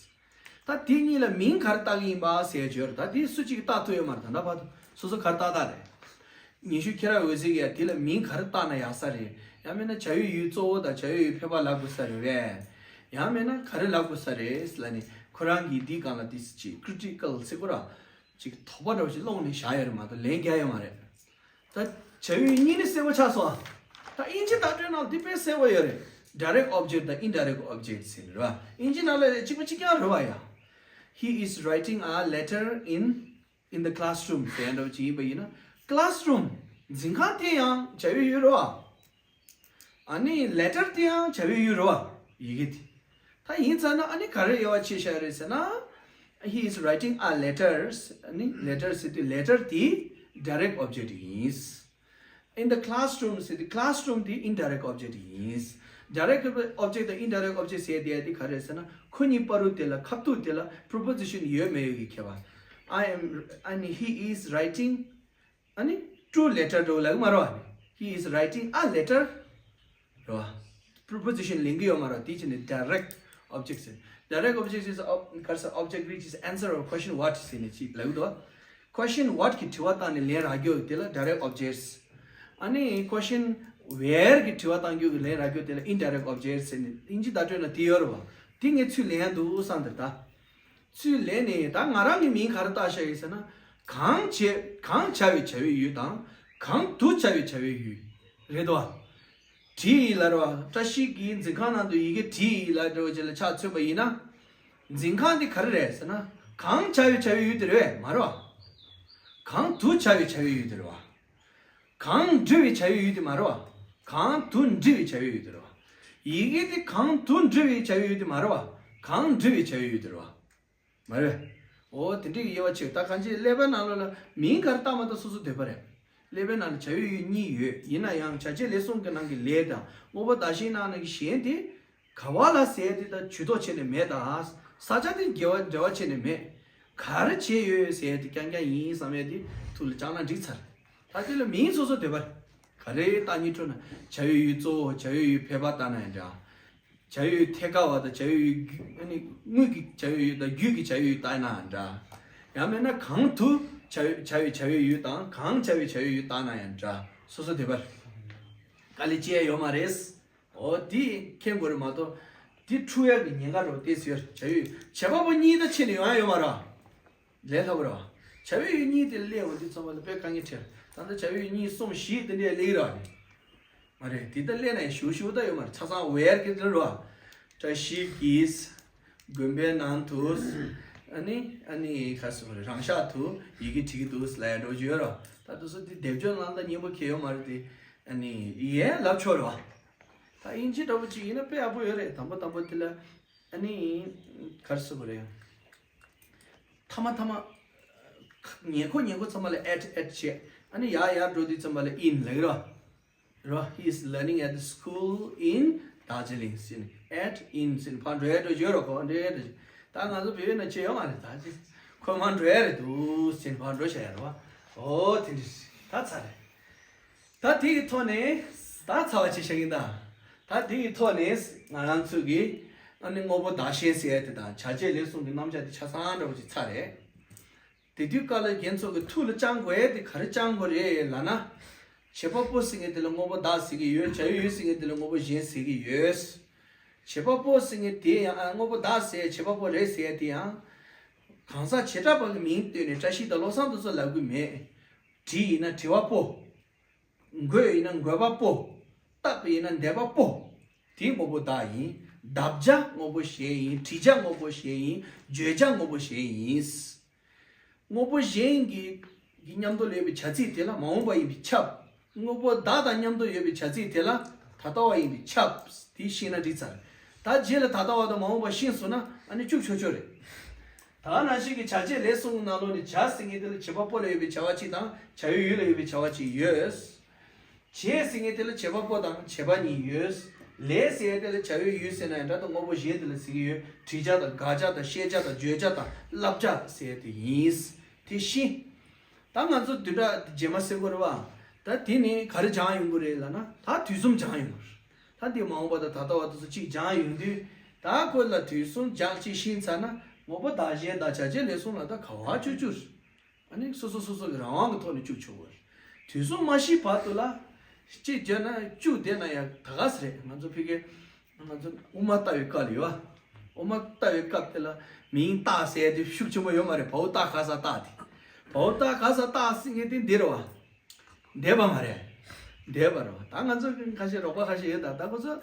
ད་དེ་གཉིས་ལ་མིང་ག་རེ་བཏགས་ཀྱི་ཡིན་པ་ཟེར་ཡ་བརྗོད་རེད། ད་དེ་སུ་གཅིག་གིས་བཏགས་ཐུབ་ཡོད་མ་རེད། ད་ལྟ་བར་དུ་སོ་སོ་ག་རེ་བཏགས་བཏགས་རེད། ཉི་ཤུ་ཁྱེད་རང་འོད་ཟེར་གྱིས་དེ་ལ་མིང་ག་རེ་བཏགས་ན་ཡག་ས་རེད། ཡང་མིན་ན་བྱ་བའི་ཡུལ་གཙོ་བོ་དང་བྱ་བའི་ཡུལ་ཕལ་པ་ལབ་དགོས་ས་རེད་པས། ཡང་མིན་ན་ག་རེ་ལབ་དགོས་ས་རེད་ལབ་ནས་ཁོ་རང་གིས་འདིའི་སྒང་ལ་ཏིས་ཅིག་ཀྲི་ཊི་ཀལ་ཟེར་དགོས་ར། ཅིག་དོགས་པ་འདྲ་བོ་ཞིག་སློང་ནས་བཞག་ཡོད་རེད་མ་གཏོགས་ལན་རྒྱག་ཡོད་མ་རེད། ད་བྱ་བའི་ཡུལ་གཉིས་ནི་གསལ་པོ་ཆགས་སོང་ཨ། ད་དབྱིན་ཇི་དག་སྒྲའི་ནང་འདི་དཔེ་གསལ་པོ་ཡོད་རེད། Direct object དང་indirect object ཟེར་རེད་བ། དབྱིན་ཇི་ནང་ལ་གཅིག་པ་གཅིག་རྐྱང་རེད་བ་ཡ། He is writing a letter in in the classroom ཟེར་འདྲ་བོ་ཅིག་ཡིན་པ་ཡིན་ན། Classroom འཛིན་ཁང་དེ་ཡང་བྱ་བའི་ཡུལ་རེད་བ། ཨ་ནི་letter དེ་ཡང་བྱ་བའི་ཡུལ་རེད་བ། ཡི་གེ་དེ། ད་ཡིན་ཙང་ན་ཨ་ནི་ག་རེ་དབྱེ་བ་ཕྱེ་བཞག་རེད་ཟེར་ན། He is writing a letters. ཨ་ནི་letter ཟེར་དུས་letter དེ་direct object ཡིན། In the classroom ཟེར་དུས་classroom དེ་indirect object ཡིན། Direct object དང་indirect object ཟེར་དེ་དེ་ག་རེད་ཟེར་ན། ཁོ་གཉིས་བར་དུ་དེ་ལ་ཁ་ཐུག་དེ་ལ་preposition ཡོད་མེད་ཡོད་ཀྱི་ཁྱད་པར། I am, ཨ་ནི་he is writing ཨ་ནི་two letter འགྲོ་ལབ་མ་རེད་བ། He is writing a letter རེད་བ། Preposition ལེན་གྱི་ཡོད་མ་རེད་བ། དེ་ཕྱིར་ནི་direct object ཟེར། Direct object is ob- ག་རེ་ཟེར། Object which is answer of question what ཟེར་ནས་ཅིག་ལབ་འདུག་བ། Question what གི་དྲི་བ་བཏང་ནས་ལན་རག་རྒྱུ་དེ་ལ་direct objects། ཨ་ནི་question where གི་དྲི་བ་བཏང་རྒྱུ་གི་ལན་རག་རྒྱུ་དེ་ལ་indirect objects ཟེར་ནས་དབྱིན་ཇི་བརྡ་སྤྲོད་ན་དེ་ཡོད་རེད་བ། དེ་ངས་ཚུར་ལེན་ཡ་འདུག་བསམ་འདུག་ད། ཚུར་ལེན་ནས་ད་ང་རང་གི་མིང་ག་རེ་བཏགས་བཞག་ཡོད་ཟེར་ན། གང་བྱེད་གང་བྱ་བའི་བྱ་བའི་ཡུལ་དང་། གང་དུ་བྱ་བའི་བྱ་བའི་ཡུལ་རེད་དོ། བྲིས་ཡིན་ལབ་རེད་བ། བཀྲ་ཤིས་ཀྱིས་འཛིན་ཁང་ནང་དུ་ཡི་གེ་བྲིས་ཡིན་ལབ་འདྲ་བོ་ཅིག་ལ་ཆ་མཚོན་པ་ཡིན་ན། འཛིན་ཁང་འདི་ག་རེ་རེད་ཟེར་ན། གང་བྱ་བའི་བྱ་བའི་ཡུལ་དེ་རེད་པས་མ་རེད་བ། གང་དུ་བྱ་བའི་བྱ་བའི་ཡུལ་དེ་རེད་བ། གང་འབྲི་བའི་བྱ་བའི་ཡུལ་དེ་མ་རེད་བ། གང་དུ་འབྲི་བའི་བྱ་བའི་ཡུལ་དེ་རེད་བ། ཡི་གེ་དེ་གང་དུ་འབྲི་བའི་བྱ་བའི་ཡུལ་དེ་མ་རེད་བ། གང་འབྲི་བའི་བྱ་བའི་ཡུལ་དེ་རེད་བ། མ་རེད། འོ་དེ་འདྲའི་དབྱེ་བ་ཕྱེ། ད་གང་ཅི་ཀླད་པའི་ནང་ལོགས་ལ་མིང་ག་རེ་བཏགས་མ་བཏགས་སོ་སོ་འདོད་པ་རེད། ཀླད་པའི་ནང་ལ་བྱ་བའི་ཡུལ་གཉིས་ཡོད། ཡིན་ན་ཡང་བྱ་བྱེད་ལས་གསུམ་གྱི་ནང་གི་ལས་དང་དངོས་པོ་བདག་གཞན་ནང་ནས་ཀྱི་གཞན་དེ། ག་བ་ལ་ཟེར་དེ་དང་ཇུས་གཏོགས་བྱས་ནས་མེད་ད། ས་ཆ་དེ་འགལ་བ་འབྲེལ་བ་བྱས་ནས་མེད། ག་རེ་བྱས་ཡོད་ཟེར་དེ་རྐྱང་རྐྱང་ཡིན་བསམ་ཡས་དེ་ཐུགས་ལ་བཅངས་ན་འགྲིག་ཚར། ད་དེ་ལ་མིང་སོ་སོ་འདོད་པ་རེད། ག་རེ་བཏགས་སྙིང་བྲོ་ན། བྱ་བའི་ཡུལ་གཙོ་བོ་བྱ་བའི་ཡུལ་ཕལ་པ་ལྟ་ན་ཡང་འདྲ། བྱ་བའི་ཐད་ཀ་བ་དང་བྱ་བའི་ཡུལ་རྒྱུ། ཨ་ནི་དངོས་ཀྱི་བྱ་བའི་ཡུལ་དང་རྒྱུད་ཀྱི་བྱ་བའི་ཡུལ་བཏགས་ན་འདྲ། ཡང་མིན་ན་གང་དུ་བྱ་བའི་བྱ་བའི་བྱ་བའི་ཡུལ་དང་གང་བྱ་བའི་བྱ་བའི་ཡུལ་བཏགས་ན་ཡང་འདྲ། སོ་སོ་འདོད་པ་རེད། དཀའ་ལས་སྤྱད་ཡ་ཡོད་མ་རེད། འོ་དེ་མཁྱེན་དགོས་རེད་མ་གཏོགས། དེ་འཁྲུལ་ཡ་གི་ཉེན་ཁ་རེད་བ། དེ་ཟེར་བྱ་བའི་ཡུལ་བྱེད་པ་པོ་གཉིས་ད་ཕྱེ་ནས་ཡོང་ཡ་ཡོད་མ་རེད་བ། ལས་སླ་པོ་རེད་བ། བྱ་བའི་ཡུལ་གཉིས་དེ་སླེབས་འོང་དུས་ཙམ་པ་ལ་དཔེ་དཀའ་ངལ་འཕྲད། ད་ལྟ་བྱ་བའི་ཡུལ་གཉིས་གསུམ་བཞི་དེ་འདྲས་སླེབས་ཀྱི་རེད་བ། མ་རེད། དེ་ལྟར་སླེབས་ན་ཞུ་ཞུ་ད་ཡོད་མ་རེད། ཆ་ཚང་ཝེར་གྱི་འདི་རེད་བ། བཀྲ་ཤིས་ཀྱིས་དགོན་པའི་ནང་དུ། ཨ་ནི་ཨ་ནི་ག་རེ་ཟེར་དགོས་རེད། རང་ཤག་ཏུ་ཡི་གེ་བྲིས་ཀྱི་འདུག་ལབ་ཡ་འགྲོ་རྒྱུ་ཡོད་རེད་བ། ད་དེ་ཚོ་དེ་སྡེབ་སྦྱོར་ནང་ད་སྙན་པོ་གང་ཡང་ཡོད་མ་རེད་དེ། ཨ་ནི་ཡིན་ཡང་ལབ་ཆོག་རེད་བ། ད་དབྱིན་ཇི་འདྲ་པོ་ཅིག་ཡིན་ན་དཔེ་ཡག་པོ་ཡོད་རེད། དང་པོ་དང་པོ་དེ་ལ་ཨ་ནི་ག་རེ་ཟེར་དགོས་རེད། མཐའ་མ་མཐའ་མ་ཉེ་འཁོར་ཉེ་འཁོར་ཚང་མ་ལ་at at བྱས། ཨ་ནི་ཡར་ཡར་འགྲོ་དུས་ཙམ་པ་ལ་in ལབ་ཀྱི་རེད་བ། རེད་བ། He is learning at the school in Darjeeling ཟེར་ནས། At in ཟེར་ནས་ཕར་འགྲོ་ཡ་འགྲོ་བརྗོད་རོགས་གོ། འགྲོ་ཡ་འགྲོ་བརྗོད། ད་ང་ཚོ་བོད་ཡིག་ནང་བྱས་ཡོད་མ་རེད། ད་ཅི་ཁོ་མར་འགྲོ་ཡ་རེད་འདུག་ཟེར་ནས་ཕར་འགྲོ་བྱ་ཡ་རེད་བ། འོ་དེ་འདྲ་ད་ཚར་རེད། ད་དེ་གི་ཐོག་ནས་ད་ཚར་བ་བྱེད་བཞག་གིན་ད། ད་དེ་གི་ཐོག་ནས་ང་རང་ཚོ་གི་ཨ་ནི་དངོས་པོ་བདག་གཞན་ཟེར་ཡ་དེ་དང་བྱ་བྱེད་ལས་གསུམ་གྱི་རྣམ་གཞག་དེ་ཆ་ཚང་འདྲ་པོ་ཅིག་ཚར་རེད། དེ་དུས་སྐབས་ལ་རྒན་ཚོ་གི་ཐུགས་ལ་བཅངས་དགོས་ཡས་དེ་ག་རེ་བཅངས་དགོས་རེད་ལབ་ན། བྱེད་པ་པོ་ཟེར་མཁན་དེ་ལ་དངོས་པོ་བདག་ཟེར་གྱི་ཡོད། བྱ་བའི་ཡུལ་ཟེར་མཁན་དེ་ལ་དངོས་པོ་གཞན་ཟེར་གྱི་ཡོད། བྱེད་པ་པོ་ཟེར་མཁན་དེ་ཡང་ཨ་དངོས་པོ་བདག་ཟེར་བྱེད་པ་པོ་རེད་ཟེར་ཡ་དེ་ཡང་། གང་ཟག་བྱེ་བྲག་པ་གི་མིང་བཏོན་ནས་བཀྲ་ཤིས་དང་བློ་བཟང་དེ་ཚོ་ལབ་གི་མེད། བྲིས་ཡིན་ན་བྲི་བ་པོ། འགོད་ཡིན་ན་འགོད་པ་པོ། བཏབ་པ་ཡིན་ན་འདེབས་པ་པོ། དེ་དངོས་པོ་བདག་ཡིན། བདག་བྱ་དངོས་པོ་གཞན་ཡིན། བྲི་བྱ་དངོས་པོ་གཞན་ཡིན། བརྗོད་བྱ་དངོས་པོ་གཞན་ཡིན། དངོས་པོ་གཞན་གྱི་གི་མཉམ་དུ་ཡོད་པའི་བྱ་ཚིག་དེ་ལ་མ་འོངས་པ་ཡིན་པས་ཁྱབ། དངོས་པོ་བདག་དང་མཉམ་དུ་ཡོད་པའི་བྱ་ཚིག་དེ་ལ་ད་ལྟ་བ་ཡིན་པས་ཁྱབ། དེ་ཤེས་ན་འགྲིག་ཚར། ད་རྗེས་ལ་ད་ལྟ་བ་དང་མ་འོངས་པ་ཤེས་སོང་ན་ཨ་ནི་བཅུག་ཆོག་ཆོག་རེད། ད་ནང་བཞིན་གྱི་བྱ་བྱེད་ལས་གསུམ་ནང་ལོགས་ནས་བྱ་ཟེར་མཁན་དེ་ལ་བྱེད་པ་པོ་ལ་ཡོད་པའི་བྱ་བ་གཅིག་དང་བྱ་བའི་ཡུལ་ལ་ཡོད་པའི་བྱ་བ་གཅིག་ཡོད། བྱེད་ཟེར་མཁན་དེ་ལ་བྱེད་པ་པོ་དང་བྱེད་པ་གཉིས་ཡོད། ལས་ཟེར་ཡས་དེ་ལ་བྱ་བའི་ཡུལ་ཟེར་ན་ཡང་འདྲ་དང་དངོས་པོ་གཞན་དེ་ལ་ཟེར་གྱི་ཡོད། བྲི་བྱ་དང་དགག་བྱ་དང་བཤད་བྱ་དང་བརྗོད་བྱ་དང་བསླབ་བྱ་ཟེར་ཡས་དེ་ཡིན། དེ་ཤེས། ད་ང་ཚོ་བདུན་ཕྲག་རྗེས་མ་ཟེར་དགོས་རེད་བ། ད་དེ་ནི་ག་རེ་སྦྱང་ཡོང་གི་རེད་ལབ་ན་ད་དུས་གསུམ་སྦྱང་ཡོང་གི་རེད། ད་འདི་མ་འོངས་པ་དང་ད་ལྟ་བ་དེ་ཚོ་གཅིག་སྦྱང་ཡོང་དུས། ད་ཁོ་ལ་དུས་གསུམ་སྦྱང་གཅིག་ཤེས་ཚར་ན་དངོས་པོ་བདག་གཞན་དང་བྱ་བྱེད་ལས་གསུམ་ལ་ད་ག་བ་བཅུག་བཅུག་ཨ་ནི་སོ་སོ་སོ་སོ་གི་རང་དབང་གི་ཐོག་ནས་བཅུག་ཆོག་གི་རེད། དུས་གསུམ་མ་ཤེས་བར་དུ་ལ། གཅིག་བརྗོད་ན་བཅུག་བསྡད་ན་ཡང་ད་ག་ས་རེད། ང་ཚོ་ཕ་གི་ང་ཚོ་དབུ་མ་ལྟ་བའི་སྐབས་ལ་ཡོད་བ། དབུ་མ་ལྟ་བའི་སྐབས་དེ་ལ་མིང་བཏགས་ཟེར་དེ་ཤུགས་ཆེན་པོ་ཡོད་མ་རེད། བའོ་བཏགས་ག་ས་བཏགས་དེ། བའོ་བཏགས་ག་ས་བཏགས་ཟེར་མཁན་དེ་འདི་རེད་བ། འདས་པ་མ་རེད། འདས་པ་རེད་བ། ད་ང་ཚོ་ཁ་ཤས་རོགས་པ་ཁ་ཤས་ཡོད་ད། ད་ཁོ་ཚོ་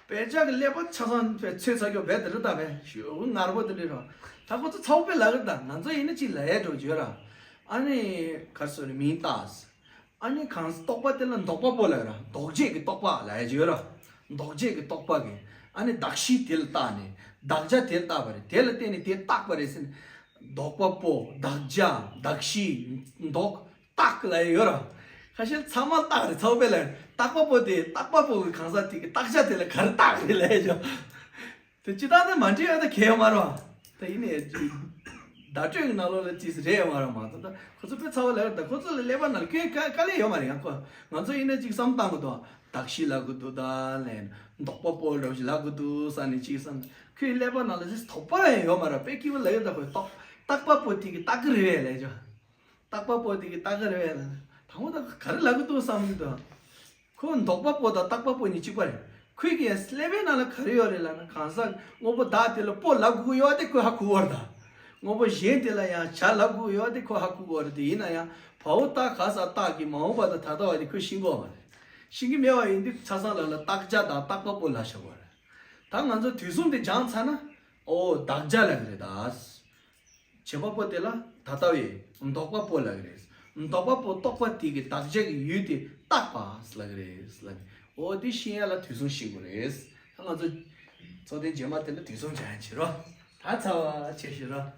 དཔེ་ཆ་གི་ཀླད་པ་ཆ་ཚང་དཔེ་ཚོས་ཚ་རྒྱུ་བས་དེ་རེད་ད། བས་ཞུ་ངར་པོ་དེ་འདྲ་རེད་བ། ད་ཁོ་ཚོ་ཚ་བོ་དཔེ་ལབ་གི་རེད་ད། ང་ཚོ་ཡིན་ན་ཅིག་ལབ་ཡས་འགྲོ་རྒྱུ་ར། ཨ་ནི་ག་རེ་ཟེར་ནི་མིང་བཏགས། ཨ་ནི་གང་རྟོག་པ་དེ་ལ་འདོགས་པ་པོ་ལབ་ར། འདོགས་བྱེད་ཀྱི་རྟོག་པ་ལབ་ཡ་ཅིག་ཡོད་ར། འདོགས་བྱེད་ཀྱི་རྟོག་པ་གི། ཨ་ནི་གདགས་གཞི་དེ་ལ་བཏགས་ནས། བདག་བྱ་དེ་ལ་བཏགས་པ་རེད། དེ་ལ་བརྟེན་ནས་དེ་བཏགས་པ་རེད་ཟེར་ནས། འདོགས་པ་པོ། བདག་བྱ། གདགས་གཞི། འདོགས། བཏགས་ལབ་ཡ་ཡོད་ར། ཁ་ཤས་ཚང་མ་བཏགས་རེད། ཚ་བོ་པས་ལབ་རེད། བཏགས་པ་པོ་དེ། བཏགས་པ་པོ་གི་གང་ཟག་དེ་གི་བཏགས་བྱ་དེ་ལ་ག་རེ་བཏགས་རེད་ལབ་ཡ་ཅིག་དེ་སྤྱིར་བཏང་དེ་མ་འགྲིག་ཡ་ད་གལ་ཡོད་མ་རེད་བ། ད་ཡིན་ནའི་བརྡ་སྤྲོད་ཀྱི་ནང་ལོགས་ལ་ཅིག་རེད་ཡོད་མ་རེད་མ་གཏོགས། ད་ཁོ་ཚོ་དཔེ་ཚ་བོ་ལབ་རེད། ད་ཁོ་ཚོ་ལ་ཀླད་པ་ནང་ལ་སྐྱོན་དཀའ་དཀའ་ལས་ཡོད་མ་རེད། ཡང་ཁོ་ང་ཚོ་ཡིན་ན་ཅིག་བསམ་བཏང་གི་འདུག་གདགས་གཞི་ལབ་གི་འདུག་ད་ལན་འདོགས་པ་པོ་འདྲ་བོ་ཞིག་ལབ་གི་འདུག་བསམ་ནས་ཅིག་བསམ། ཁོའི་ཀླད་པ་ནང་ལ་ཅིག་དོགས་པ་ཡང་ཡོད་མ་རེད། དཔེ་སྐྱིད་པོ་ལབ་ཡོད། ད་ཁོས་བཏགས་བཏགས་པ་པོ་དེ་གི་བཏགས་གི་རེད་ལབ་ཅོ། བཏགས་པ་པོ་དེ་གི་བཏགས་གི་རེད་ལབ། དང་པོ་ད་ག་རེ་ལབ་གི་འདུག་བསམ་གི་འདུག་ཁོ་འདོགས་པ་པོ་དང་བཏགས་པ་པོ་གཉིས་གཅིག་པ་རེད། ཁོའི་གི་ཀླད་པའི་ནང་ལ་ག་རེ་ཡོད་རེད་ལབ་ན། གང་ཟག་དངོས་པོ་བདག་དེ་ལ་པོ་ལབ་དགོས་ཀྱི་ཡོད་དེ་ཁོས་ཧ་གོ་གི་ཡོད་རེད་ད། དངོས་པོ་གཞན་དེ་ལ་ཡང་བྱ་ལབ་དགོས་ཀྱི་ཡོད་དེ་ཁོས་ཧ་གོ་གི་ཡོད་རེད་དེ། ཡིན་ན་ཡང་བའོ་རྟགས་ག་ས་རྟགས་ཀྱི་མའོ་བ་དང་ད་ལྟ་བ་དེ་ཁོས་ཤེས་ཀྱི་ཡོད་མ་རེད། ཤེས་ཀྱི་མེད་པ་ཡིན་དུས་ཆ་ཚང་ལ་ལ་བཏགས་བྱ་དང་བཏགས་པ་པོ་ལབ་བཞག་པ་རེད། ད་ང་ཚོ་དུས་གསུམ་དེ་སྦྱངས་ཚར་ན། ཨོ་བདག་བྱ་ལབ་གི་རེད་ད། བྱེད་པ་པོ་དེ་ལ་ད་ལྟ་བའི་འདོགས་པ་པོ་ལབ་ཀྱི་རེད། འདོགས་པ་པོ་རྟོག་པ་དེ་གི་བདག་བྱ་གི་ཡུལ་དེ་བཏགས་པ་ལབ་ཀྱི་རེད་ལབ་ནས། འོ་དེ་ཤེས་ཡ་ལ་དུས་གསུམ་ཤེས་དགོས་རེད། ད་ང་ཚོ་ཚོགས་ཐེངས་རྗེས་མ་དེ་ལ་དུས་གསུམ་སྦྱང་ཡ་བྱེད་རོགས། ད་ཚ་བ་ཆེ་ཤོས་རོགས།